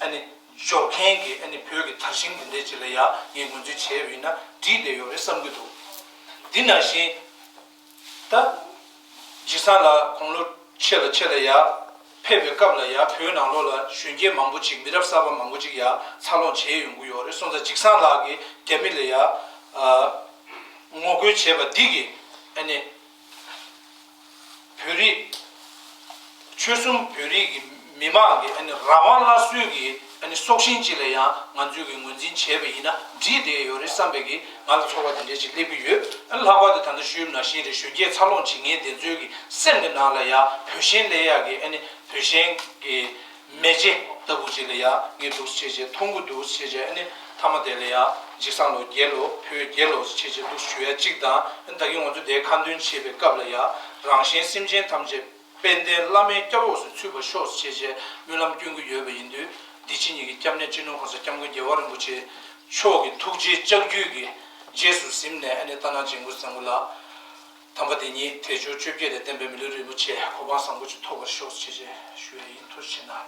ཨ་ནི་འཇོག་མཁན་གྱི་ཨ་ནི་བོད་ཀྱི་དར་ཤིང་འདི་འདྲ་ཅིག་ལ་ཡང་ངས་ངོས་འཛིན་བྱས་པ་ཡིན་ན་འགྲིག་བསྡད་ཡོད་རེད་བསམ་གྱི་འདུག་འདི་ནང་བཞིན། ད། འཇིགས་བཟང་ལགས་དགུང་ལོ་ཆེ་ལ་ཆེ་ལ་ཡར་ཕེབས་པའི་སྐབས་ལ་ཡ། བོད་ནང་ལོགས་ལ་གཞོན་སྐྱེས་མང་པོ་ཅིག་མི་རབས་གསར་པ་མང་པོ་ཅིག་ཡར་འཚར་ལོངས་བྱས་ཡོང་གི་ཡོད་རེད། སོང་ཙང་འཇིགས་བཟང་ལགས་ཀྱིས་རྒྱ་མི་ལ་ཡ་ཨ་ངོ་རྒོལ་བྱས་པ་འདི་གིས་ཨ་ནི་བོད་རིགས། ཆོལ་གསུམ་བོད་རིགས་ཀྱི་མི་མང་གི་ཨ་ནི་རང་དབང་སླར་གསོའི་གི་ཨ་ནི་སྲོག་ཤིང་ཅིག་ལ་ཡང་ང་ཚོས་ཀྱི་ངོས་འཛིན་བྱས་པ་ཡིན་ན་འགྲིག་བསྡད་ཡོད་རེད་བསམ་པའི་གི་ང་ལ་ཚོར་བ་དེ་འདྲ་ཅིག་སླེབས་ཀྱི་ཡོད། ཨ་ནི་ལྷག་པར་དུ་ད་ལྟ་ཞུས་པ་ནང་བཞིན་རེད། གཞོན་སྐྱེས་འཚར་ལོངས་བྱེད་མཁན་དེ་ཚོའི་གི་སེམས་ཀྱི་ནང་ལ་ཡང་བོད་ཞེན་སླེབས་ཡག་གི་ཨ་ནི་བོད་ཞེན་གྱི་མེ་ལྕེ་ལྟ་བུ་ཅིག་ལ་ཡང་ངས་འདུག་སེ་བྱས་བྱས་མཐོང་གི་འདུག་སེ་བྱས་བྱས། ཨ་ནི་མཐའ་མ་དེ་ལ་ཡང་འཇིགས་བཟང་ལོ་རྒྱལ་ལོ། བོད་རྒྱལ་ལོ་སེ་བྱས་བྱས་འདུག་ཞུ་ཡ་གཅིག་དང་། ཨ་ནི་ད་གིན་ང་ཚོ་དེ་ཁ་འདོན་བྱེད་པའི་སྐབས་ལ་ཡང་རང་གཞན་སེམས་ཅན་ཐམས་ཅད་དཔལ་ལྡན་བླ་མའི་སྐྱབས་འོག་ཏུ་ཚུད་པར་ཤོག་ཅེས་བྱས་སྨོན་ལམ་སྐྱོན་གྱི་ཡོད་པ་ཡིན་དུས། འདི་ཕྱི་གཉིས་ཀྱི་སྐྱབས་གནས་སྤྱི་ནོར་༸གོང་ས་༸སྐྱབས་མགོན་རྒྱལ་བ་རིན་པོ་ཆེ་མཆོག་གི་ཐུགས་རྗེའི་ལྕགས་ཀྱུས་ཀྱི་རྗེས་སུ་ཟིན་ནས། ཨ་ནི་རྟ་ནག་འཇིགས་མེད་བཟང་པོ་ལགས་དམ་པ་དེ་ཉིད་དལ་འབྱོར་བཅོ་བརྒྱད་ལས་བརྟན་པའི་མི་ལུས་རིན་པོ་ཆེ་གོ་འཕང་བཟང་པོ་ཅིག་ཐོབ་པར་ཤོག་ཅེས་བྱས་ཞུ་ཡ་ཡིན། ཐུགས་རྗེ་གནང་།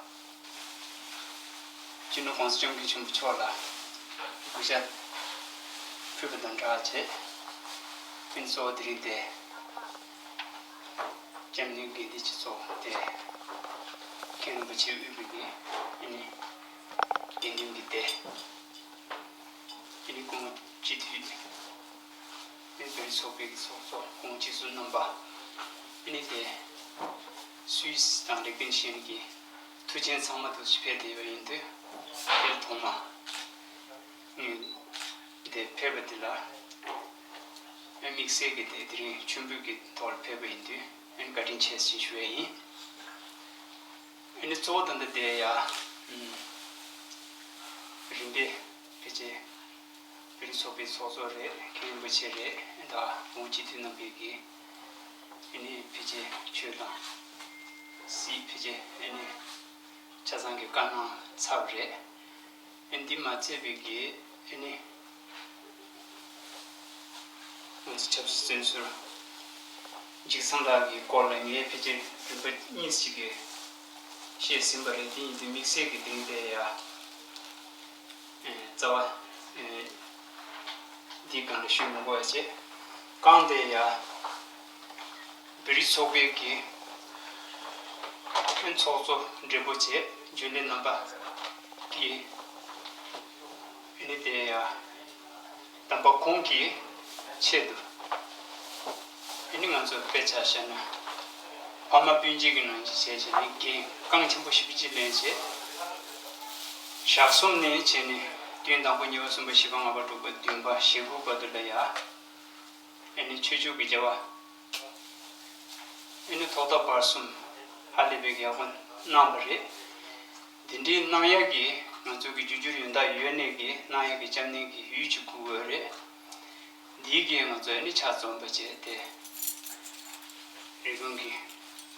སྤྱི་ནོར་༸གོང་ས་༸སྐྱབས་མགོན་ཆེན་པོ་མཆོག་ལ་གུས་ཞབས་ཕུལ་བ་དང་སྦྲགས་བྱས། ཨ་ནི་གཙོ་བོ་དེ་རིང་དེ། སྐྱབས་གནས་དགེ་ལྡན་གྱི་ཚོགས་དེ། མཁན་རིན་པོ་ཆེ་དབུས་པའི་གི་ཨ་ནི་དགེ་འདུན་གྱི་སྡེ། ཨ་ནི་སྐུ་ངོ་སྤྱི་འཐུས། ཨ་ནི་བོད་རིགས་ཚོགས་པའི་གི་ཚོགས་གཙོ་སྐུ་ངོ་སྤྱི་ཟུར་རྣམ་པ། ཨ་ནི་དེ་སུད་སི་དང་ལིག་ཏེན་ཤན་གྱི་མཐུ་ཆེན་ཚང་མ་དུ་ཕེབས་བསྡད་པ་ཡིན་དུས། དེ་ཐོག་མ། ཨ་ནི་དེ་ཕེབས་པ་དེ་ལ། ཨ་དམིགས་བསལ་གྱི་དེ་དེ་རིང་མཆོད་འབུལ་གྱི་ཐོག་ལ་ཕེབས་པ་ཡིན་དུས། ཨ་ནི་བཀའ་དྲིན་ཆེ་ཞེས་ཞུ་ཡས་ཡིན། ཨ་ནི་གཙོ་བོ་ད་ལྟ་དེ་ཡ། ཨམ། རིམ་པས་ཕལ་ཆེར་བོད་རིགས་ཚོགས་པའི་ཚོགས་གཙོ་རེད། མཁན་རིན་པོ་ཆེ་རེད། ད་འོ་སྤྱི་འཐུས་རྣམ་པས་ཀྱིས་ཨ་ནི་ཕལ་ཆེར་ཆོས་དང་སྲིད་ཕལ་ཆེར་ཨ་ནི་ཆ་ཚང་གི་བཀའ་གནང་ཚར་བ་རེད། ཨ་ནི་འདི་མ་ཚད་པའི་གི་ཨ་ནི་ང་ཚོ་ཆབ་སྲིད་བཙོན་ཟུར་འཇིགས་བཟང་ལགས་ཀྱི་སྐོར་ལ་ངས་ཕལ་ཆེར་རིམ་པ་གཉིས་ཤིག་གི་བཤད་ཟིན་པ་རེད། དེ་ཡིན་དུས་དམིགས་བསལ་གྱི་དེ་རིང་དེ་ཡ། ཨེ། རྩ་བ། ཨེ། འདི་སྒང་ལ་ཞུ་མི་དགོས་པ་བྱས། རྐང་དེ་ཡ། བོད་རིགས་ཚོགས་པའི་གི་ཨེ་ཚོགས་གཙོ་སྦྲེལ་པོ་བྱས་རྒྱུན་ལས་རྣམ་པ་གིས་ཨེ་ནི་དེ་ཡ། དམ་པ་ཁོང་གི་ཆེད་དུ། ཨེ་ནི་ང་ཚོ་དཔེ་ཆ་བཤད་ན། ཕ་མ་སྤུན་མཆེད་ཀྱི་ནང་བཞིན་བྱས་བྱས་ནས་འགན་རྐང་ཆེན་པོ་ཞེ་པོ་ཅིག་ལེན་བྱས། ཞག་གསུམ་ནས་བྱས་ནས་བདུན། དང་པོ་གཉིས་པ་གསུམ་པ་བཞི་པ་ལྔ་པ་དྲུག་པ་བདུན་པ་ཞེ་དགུ་བར་དུ་ལ་ཡ། ཨེ་ནི་ཆོས་ཕྱོགས་ཀྱི་བྱ་བ། ཨེ་ནི་ཐོག་མཐའ་བར་གསུམ་ཧ་ལས་པའི་ཡག་པོ་གནང་བ་རེད། འདི་འདྲའི་གནང་ཡག་གི་ང་ཚོ་གི་རྒྱུ་འགྱུར་ཡོན་བདག་ཡོད་ནས་ཀྱི་གནང་ཡག་གི་སྐྱབས་གནས་ཀྱི་ཡུལ་གཅིག་དགོས་ཀྱི་ཡོད་རེད། འདིའི་གི་ང་ཚོ་ཨེ་ནི་ཆ་འཛོམས་པ་བྱས་ཏེ། རི་ཀོན་གྱི་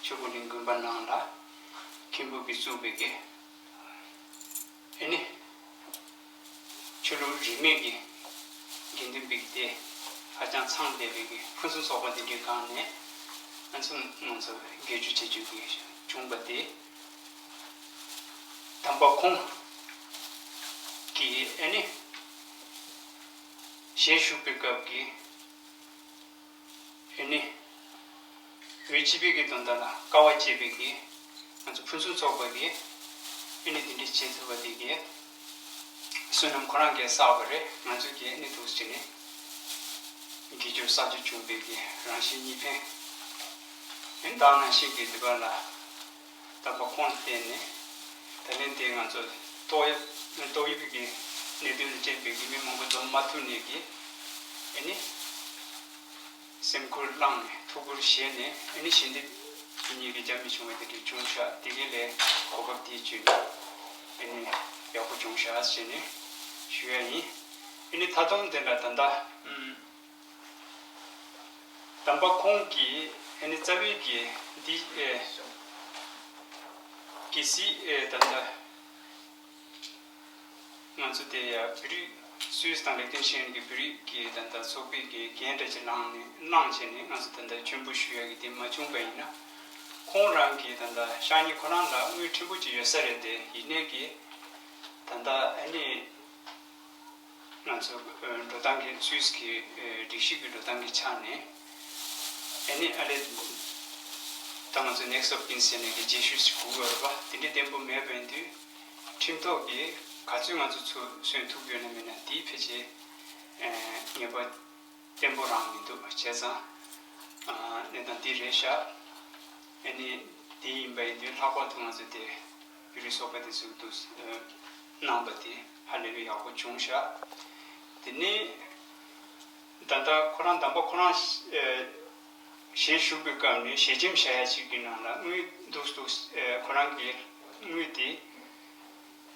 ཆོས་ཕུག་གླིང་དགོན་པ་ནང་ལ་མཁན་པོ་གིས་བཙུགས་པའི་གི་ཨེ་ནི། ཆོས་ལུགས་རིས་མེད་ཀྱི་དགེ་འདུན་པའི་སྡེ་ཧ་ཅང་ཚང་བསྡད་པའི་གི་ཕུན་སུམ་ཚོགས་པ་འདི་འདྲའི་སྒང་ནས་ང་ཚོ་ང་ཚོ་དགེ་སྦྱོར་བྱེད་རྒྱུ་གི་བྱུང་བ་དེ། དམ་པ་ཁོང་གིས་ཨེ་ནི་ཞལ་བཞུགས་པའི་སྐབས་ཀྱི་ཨེ་ནི། འོས་སྤྱི་པའི་གི་དོན་དག་ལ་དཀའ་བ་སྤྱད་པའི་གི་ང་ཚོ་ཕུན་སུམ་ཚོགས་པ་གི་ཨེ་ནི་དེ་འདྲའི་བྱེད་ཐུབ་པ་དེ་གི་བསོད་ནམས་ཁོ་རང་གིས་བསགས་པ་རེད། ང་ཚོ་གི་ཨེ་ནི་འདུག་སེ་བྱས་ནས་དགེ་སྦྱོར་བསགས་རྒྱུ་བྱུང་བའི་གི་རང་གཞན་གཉིས་ཕན། ཨེ་ནི་དེ་ནང་བཞིན་གི་འདི་པ་ལ། དམ་པ་ཁོང་ལ་བརྟེན་ནས་ད་ལན་དེ་ང་ཚོ་ཏོག་དབྱིབས་ཏོག་དབྱིབས་ཀྱི་གནད་དོན་ལ་བརྟེན་པའི་གི་མི་མང་པོ་འཛོམས་མ་ཐུབ་ནས་ཀྱི་ཨེ་ནི་སེམས་ཁུར་བླངས་ནས་ཐུགས་ཁུར་བཞེས་ནས་ཨེ་ནི་ཞལ་འདེབས་ཇི་སྙེད་ཀྱི་བརྒྱབ་ནས་བྱུང་བའི་དེ་འདྲ་བྱུང་ཤག་དེ་གའི་ལས་གོ་སྐབས་དེ་བརྒྱུད་ནས་ཨེ་ནི་ཡག་པོ་བྱུང་ཤག་ཟེར་ནས་ཞུ་ཡ་ཡིན། ཨེ་ནི་ད་དུང་དེ་འདྲ་ད་ལྟ་ཨུམ། དམ་པ་ཁོང་གིས་ཨ་ནི་རྩ་བའི་གི་འདི་ཨེ་གལ་སྲིད་ཨེ་ད་ལྟ་ང་ཚོ་དེ་ཡ་བོད་རིགས་སུད་སི་དང་ལིག་ཏེན་ཤི་ཏན་གྱི་བོད་རིགས་ཀྱི་ད་ལྟ་ཚོགས་པའི་གི་འགན་འདྲ་ཅིག་བླངས་ནས་བླངས་བྱས་ནས་ང་ཚོ་ད་ལྟ་མཆོད་འབུལ་ཞུ་ཡ་གི་དེ་མ་བྱུང་པ་ཡིན་ན། ཁོང་རང་གི་ད་ལྟ་ཤག་ཉེ་ཁོ་རང་ལ་དངུལ་ཕྲན་བུ་ཅིག་ཡོད་ས་རེད་དེ། ཡིན་ནའི་གི་ད་ལྟ་ཨ་ནི། ང་ཚོ་ཨ་འགྲོ་སྟངས་ཀྱི་སུད་སི་གི་ཨ་སྒྲིག་གཞི་གི་འགྲོ་སྟངས་ཀྱི་ཆ་ནས་ཨ་ནི་ཨ་ལེ་ད་ང་ཚོ་next of kin་ཟེར་ནས་ཀྱི་རྗེས་ཤུལ་ཞིག་དགོས་ཀྱི་ཡོད་རེད་པ། དེ་འདྲའི་བརྟན་པོ་མེད་པ་ཡིན་དུས་ཁྲིམས་ཐོག་གི་ག་ཚོད་ང་ཚོ་ཚུར་སོན་ཐུབ་ཡོད་ན་མེད་ན་དེའི་ཕལ་ཆེར་ཨ་ངེས་པ་བརྟན་པོ་རང་མི་འདུག་བྱས་ཙང་ཨ་གནས་སྟངས་འདི་རེད་ཤག་ཨ་ནི་དེ་ཡིན་པ་ཡིན་དུས་ལྷག་པར་དུ་ང་ཚོ་དེ་བོད་རིགས་ཚོགས་པ་དེ་ཚོས་འདུག་གནང་བ་དེ་ཧ་ལས་པའི་ཡག་པོ་བྱུང་ཤག་དེ་ནས་ད་ལྟ་ཁོ་རང་དམ་པ་ཁོ་རང་ཞལ་བཞུགས་པའི་སྐབས་ནས་ཞལ་ཆེམས་བཞག་ཡ་ཅིག་གི་ནང་ལ་དངུལ་འདུག་འདུག་ཁོ་རང་གི་དངུལ་དེ།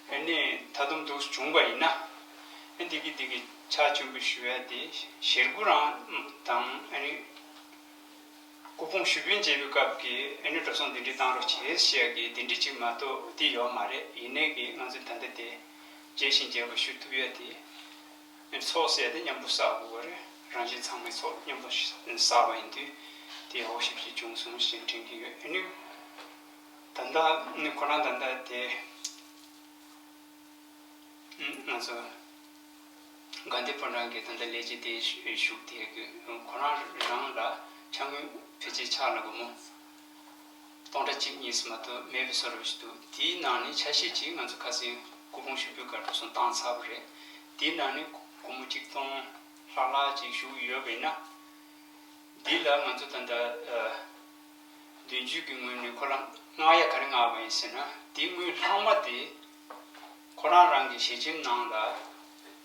ཨ་ནི་ད་དུང་འདུག་བྱུང་བ་ཡིན་ན། ཨ་འདི་གི་འདི་གི་ཕྱག་མཆོད་འབུལ་ཞུ་ཡ་དེ་ཞལ་སྐུ་རང་དང་ཨ་ནི་སྐུ་ཕུང་ཞུ་འབུལ་མཇལ་བའི་སྐབས་ཀྱི་ཨ་ནི་འགྲོ་སོང་འདི་འདྲའི་བཏང་རོགས་བྱེད་ཟེར་ཡ་གི་དེ་འདྲའི་ཅིག་མ་གཏོགས་དེ་ཡོད་མ་རེད། ཡིན་ནའི་གི་ང་ཚོས་ད་ལྟ་དེ་མཇལ་ཞིང་མཇལ་བ་ཞུ་ཐུབ་ཡ་དེ། ཨ་ནི་ཚོགས་ཟེར་ཡ་དེ་མཉམ་པོ་བསགས་དགོས་པ་རེད། རང་བཞིན་ཚང་མའི་ཚོགས་མཉམ་པོ་བསགས་པ་ཡིན་དུས་དེ་ཡག་པོ་ཞེ་པོ་ཅིག་བྱུང་སོང་ཞེས་དྲན་གྱི་ཡོད། ཨ་ནི་ད་ལྟ་ནི་ཁོ་རང་ད་ལྟ་དེ། ང་ཚོ་དགའ་ལྡན་ཕོ་བྲང་གི་ད་ལྟ་ལས་བྱེད་དེ་བཞུགས་དེ་གི་ཁོ་རང་རང་ལ་ཕྱག་དངུལ་ཕལ་ཆེར་ཕྱག་ལ་སྒོར་མོ་སྟོང་ཕྲག་གཅིག་གཉིས་སུ་མ་གཏོགས་མེད་པའི་བཟོ་འདྲ་ཞིག་འདུག་དེའི་ནང་ནས་ཆ་ཤས་ཅིག་ང་ཚོ་ཁ་སང་སྐུ་ཕུང་ཞུ་འབུལ་སྒང་འགྲོ་སོང་བཏང་ཚར་བ་རེད། དེའི་ནང་ནས་སྒོར་མོ་གཅིག་སྟོང་ལྷག་ལྷག་ཅིག་ཞུགས་ཡོད་པ་ཡིན་ན། འདི་ལ་ང་ཚོ་ད་ལྟ་ཨ་དོན་གཅོད་ཀྱི་ངོས་ནས་ཁོ་རང་མངགས་ཡ་ག་རེ་མངགས་པ་ཡིན་ཟེར་ན། དེ་དངུལ་ལྷག་མ་དེ་ཁོ་རང་རང་གི་ཞལ་ཆེམས་ནང་ལ་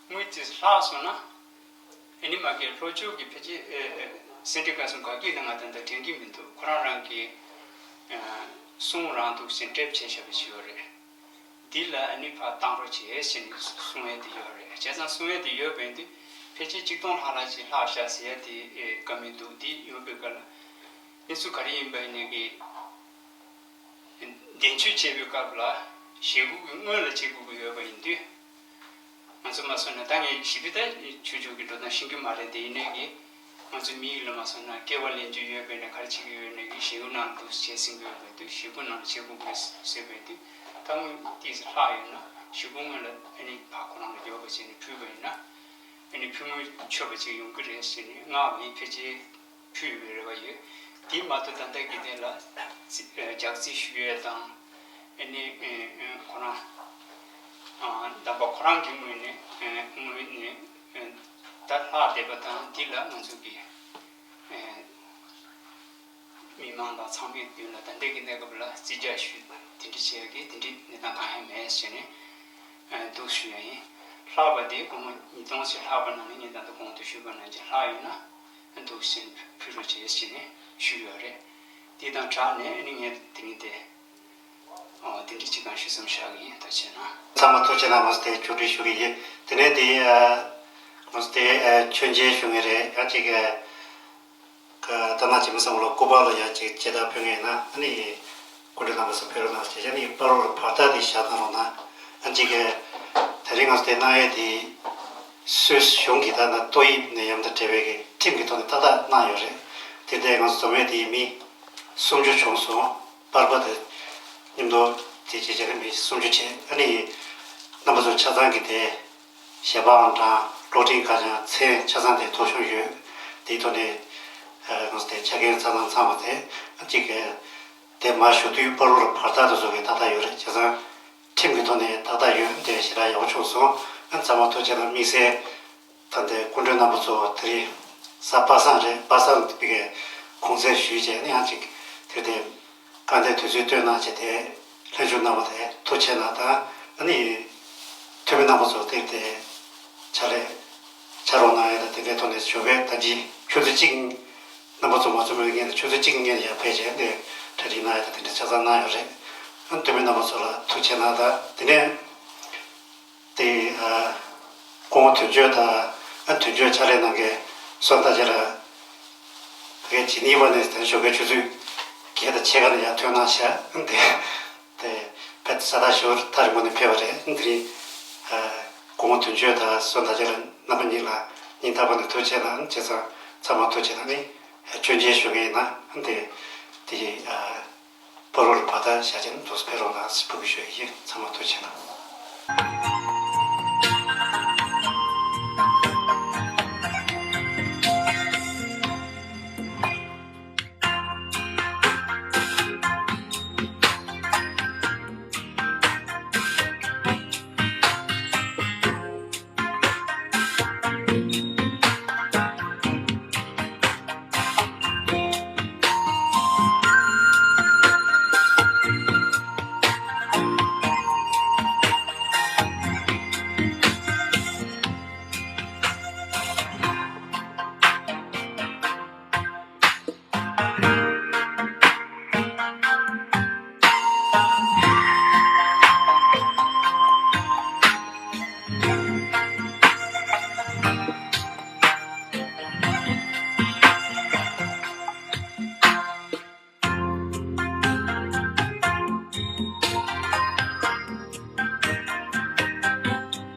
དངུལ་དེ་ལྷག་སོང་ན། ཨ་ནི་མ་གི་ལྷོ་ཕྱོགས་ཀྱི་ཕལ་ཆེར་ཨ་ཨ་སེ་འབྲས་དགའ་གསུམ་ག་གི་ལ་ང་ད་ལྟ་དྲན་གྱི་མི་འདུག་ཁོ་རང་རང་གི་ཨ་གསུང་རང་འདུག་ཟེར་ནས་ཊེབ་བྱས་བཞག་པ་ཞིག་ཡོད་རེད། འདི་ལ་ཨ་ནི་ཕར་བཏང་རོགས་བྱེད་ཟེར་ནས་གསུང་ཡས་དེ་ཡོད་རེད། བྱས་ཙང་གསུང་ཡས་དེ་ཡོད་པ་ཡིན་དུས་ཕལ་ཆེར་གཅིག་སྟོང་ལྷག་ལྷག་ཅིག་ལྷག་བཞག་ཟེར་ཡས་དེ་ཨེ་བཀའ་མོལ་འདུག་དེ་ཡོང་པའི་སྐབས་ལ་གནས་ཚུལ་ག་རེ་ཡིན་པ་ཡིན་ནའི་གི་བདེན་བཅོས་བྱེད་པའི་སྐབས་ལ་ཞེ་དགུ་གི་སྔོན་ལ་བྱེད་དགོས་ཀྱི་ཡོད་པ་ཡིན་དུས། ང་ཚོ་མ་སོང་ན་ད་ངས་ཞིབ་ཕྲ་ད་ཆོས་ཕྱོགས་ཀྱི་འགྲོ་སྟངས་ཤེས་ཀྱི་མ་རེད་དེ། ཡིན་ནའི་གི་ང་ཚོ་མི་ཡིག་ལ་མ་སོང་ན་སྐྱེ་བ་ལེན་རྒྱུ་ཡོད་པས་ན་ག་རེ་བྱེད་ཀྱི་ཡོད་ནའི་གི་ཞེ་དགུ་ནང་འདུག་བྱས་ཟིན་གྱི་ཡོད་པ་དུས་ཞེ་དགུ་ནང་ལ་བྱེད་དགོས་ཀྱི་ཟེར་བས་དུས། ད་དངུལ་ཏོག་ཙམ་ལྷག་ཡོད་ན་ཞེ་དགུ་སྔོན་ལ་ཨ་ནི་ཕར་ཁོ་རང་ལ་འབྱོར་བ་བྱས་ནས་ཕུལ་བ་ཡིན་ན་ཨ་ནི་ཕུལ་དངུལ་ཆོད་པ་ཅིག་ཡོང་གི་རེད་ཟེར་ནས་མངགས་པ་ཡིན། ཕལ་ཆེར་ཕུལ་ཡོད་པའི་རེ་བ་ཡོད། དེ་མ་གཏོགས་ད་ལྟ་གི་དེ་ལ་རྩི་ཨ་ལྗགས་རྩིས་ཞུ་ཡས་དང་། ཨ་ནི་ཨ་ཨ་ཁོ་རང་ཨ་དམ་པ་ཁོ་རང་གི་ངོས་ནས་ཨ་ངོས་ནས་ཨ་ད་ལྷག་བསྡད་པ་དང་། འདི་ལ་ང་ཚོ་གི་ཨ་ མི་མང་དང་ཚང་མའི་མདུན་ལ་ད་ལྟའི་གི་གནས་སྐབས་ལ་རྩིས་རྒྱག་ཞུས་དེ་འདྲ་བྱེད་ཡ་གི་དེ་འདྲའི་གནས་སྟངས་གང་ཡང་མེད་ཟེར་ནས་འདུག་ཞུ་ཡ་ཡིན། ལྷག་པ་དེ་སྐུ་ངོ་ཉིས་སྟོང་ཞིག་ལྷག་པ་ནང་ནས་ངས་ད་ལྟ་གོང་དུ་ཞུས་པ་ནང་བཞིན་ལྷག་ཡོད་ན་འདུག་ཟེར་ནས་ཕུལ་རོགས་བྱེད་ཟེར་ནས་ཞུས་ཡོད་རེད། དེ་དང་སྦྲགས་ནས་ནི་ངས་དེ་རིང་དེ། ཨོ། དེ་འདྲ་ཅིག་གང་ཞུ་བསམ་བཞག་གི་ཡིན། ཐུགས་རྗེ་ཆེ་གནང་། ཚང་མ་ཐུགས་རྗེ་གནང་། ང་ཚོ་དེ་མཇུག་སྒྲིལ་ཞུ་གི་ཡིན། དེ་ནས་དེ་ཨ། ང་ཚོ་དེ་ཨ། མཆོད་མཇལ་ཞུ་ངེས་རེད། ཡང་ཅིག་ཨ། ད་ནང་ཇི་མི་སམ་བྷོ་ཊ་སྐུ་པར་ལ་ཡང་ཅིག་མཇལ་དར་ཕུལ་ངེས་ན་ཨ་ནི་སྐུ་མགྲོན་རྣམ་པ་ཚོ་ཕེབས་རོགས་གནང་ཞེས་བྱས་ནས་པར་རོ་ལ་བར་ཐག་དེ་བཞག་གནང་རོགས་གནང་། ཨ་ཅིག་ག་དེ་རིང་ང་ཚོ་དེ་གནང་ཡས་དེ་སུད་སི་གཞུང་གི་ད་ལྟ་ཏོག་དབྱིབས་ནད་ཡམས་དང་འབྲེལ་བའི་གི་ཁྲིམས་ཀྱི་ཐོག་ནས་ཏག་ཏག་གནང་ཡོད་རེད། དེ་འདྲའི་ང་ཚོ་འཛོམས་ཡས་དེ་མི་སུམ་ཅུ་བྱུང་སོང་། པར་པ་དེ་མཉམ་དུ་དེ་བྱས་བྱས་ནས་མི་སུམ་ཅུ་བྱས། ཨ་ནི་རྣམ་པ་ཚོ་ཆ་ཚང་གི་དེ་ཞལ་པའང་དྲངས། གློག་འཕྲིན་ཁ་བྱང་མཚན་ཆ་ཚང་དེ་ཐོ་གཞུང་ཡོད། དེའི་ཐོག་ནས་ཨ། ང་ཚོ་དེ་ཆ་རྐྱེན་ཆ་ཚང་ཚང་བ་དེ་ཨ་ཅིག་ག་དེ་མར་ཞུ་དུས་པར་རོ་ལ་བར་ཐག་དེ་ཚོ་གི་ཏག་ཏག་ཡོད་རེད། བྱས་ཙང་ཁྲིམས་ཀྱི་ཐོག་ནས་ཏག་ཏག་ཡོད། དེ་ཞེ་དྲག་ཡག་པོ་བྱུང་སོང་། ཨ་ཚང་མ་ཐུགས་རྗེ་གནང་། དམིགས་བསལ་ད་ལྟའི་སྐུ་མགྲོན་རྣམ་པ་ཚོ་དེ་རིང་གཟའ་པ་སངས་རེད། པ་སངས་པའི་གི་གུང་སེང་ཞུས་བྱས་ནས་ཡང་ཅིག་དེ་དེ་སྐར་འདས་དུས་ཚོད་བཏོན་གནང་བྱས་དེ་ལྷན་བཞུགས་གནང་བ་དེ་ཐུགས་རྗེ་གནང་དང་། ཨ་ནི་འཐུས་མི་རྣམ་པ་ཚོ་དེ་དེ་ཕྱག་ལས་ཕྱག་རོགས་གནང་ཡས་དང་དེ་འདྲའི་ཐོག་ནས་ཞོགས་ཀས་ད་ཅི་ཆུ་ཚོད་གཅིག་རྣམ་པ་ཚོ་མ་ཚོ་མོའི་ངན་ཆུ་ཚོད་གཅིག་ངན་ཡར་ཕེབས་བྱས་ཏེ་གྲ་སྒྲིག་གནང་ཡ་དང་དེ་འདྲ་ཆ་ཚང་གནང་ཡོད་རེད། ཨ་འཐུས་མི་རྣམ་པ་ཚོ་ལ་ཐུགས་རྗེ་གནང་དང་། དེ་ནས་དེ་ཨ་སྐུ་ངོ་དོན་གཅོད་དང་ཨ་དོན་གཅོད་ཕྱག་ལས་གནང་མཁན་བསོད་ནམས་རྟ་རྒྱལ་ལགས་ཕ་གིའི་ཇི་ནི་ཝ་ནས་དེ་ཞོགས་ཀའི་ཆུ་ཚོད་བརྒྱད་དང་ཕྱེད་ཀ་ལ་ཡར་ཐོན་གནང་ཤག་དེ་དེ་ཕེབས་ས་ད་ཞོར་ཐག་རིང་པོ་ནས་ཕེབས་པ་རེད། དེ་རིང་ཨ་སྐུ་ངོ་དོན་གཅོད་དང་བསོད་ནམས་རྟ་རྒྱལ་ལགས་རྣམ་པ་གཉིས་ལ་སྙིང་ཐག་པ་ནས་ཐུགས་རྗེ་གནང་། བྱས་ཙང་ཚང་མ་ཐུགས་རྗེ་གནང་། ནི་མཆོད་མཇལ་ཞུ་མཁན་ཡིན་ན་དེ་དེ་ཨ་པར་རོ་ལ་བར་ཐག་བཞག་བྱས་ནས་འདུག་སེ་ཕེབས་རོགས་གནང་ཟེར་ཕུལ་གི་ཞུ་ཡི་ཡིན། ཚང་མ་ཐུགས་རྗེ་གནང་།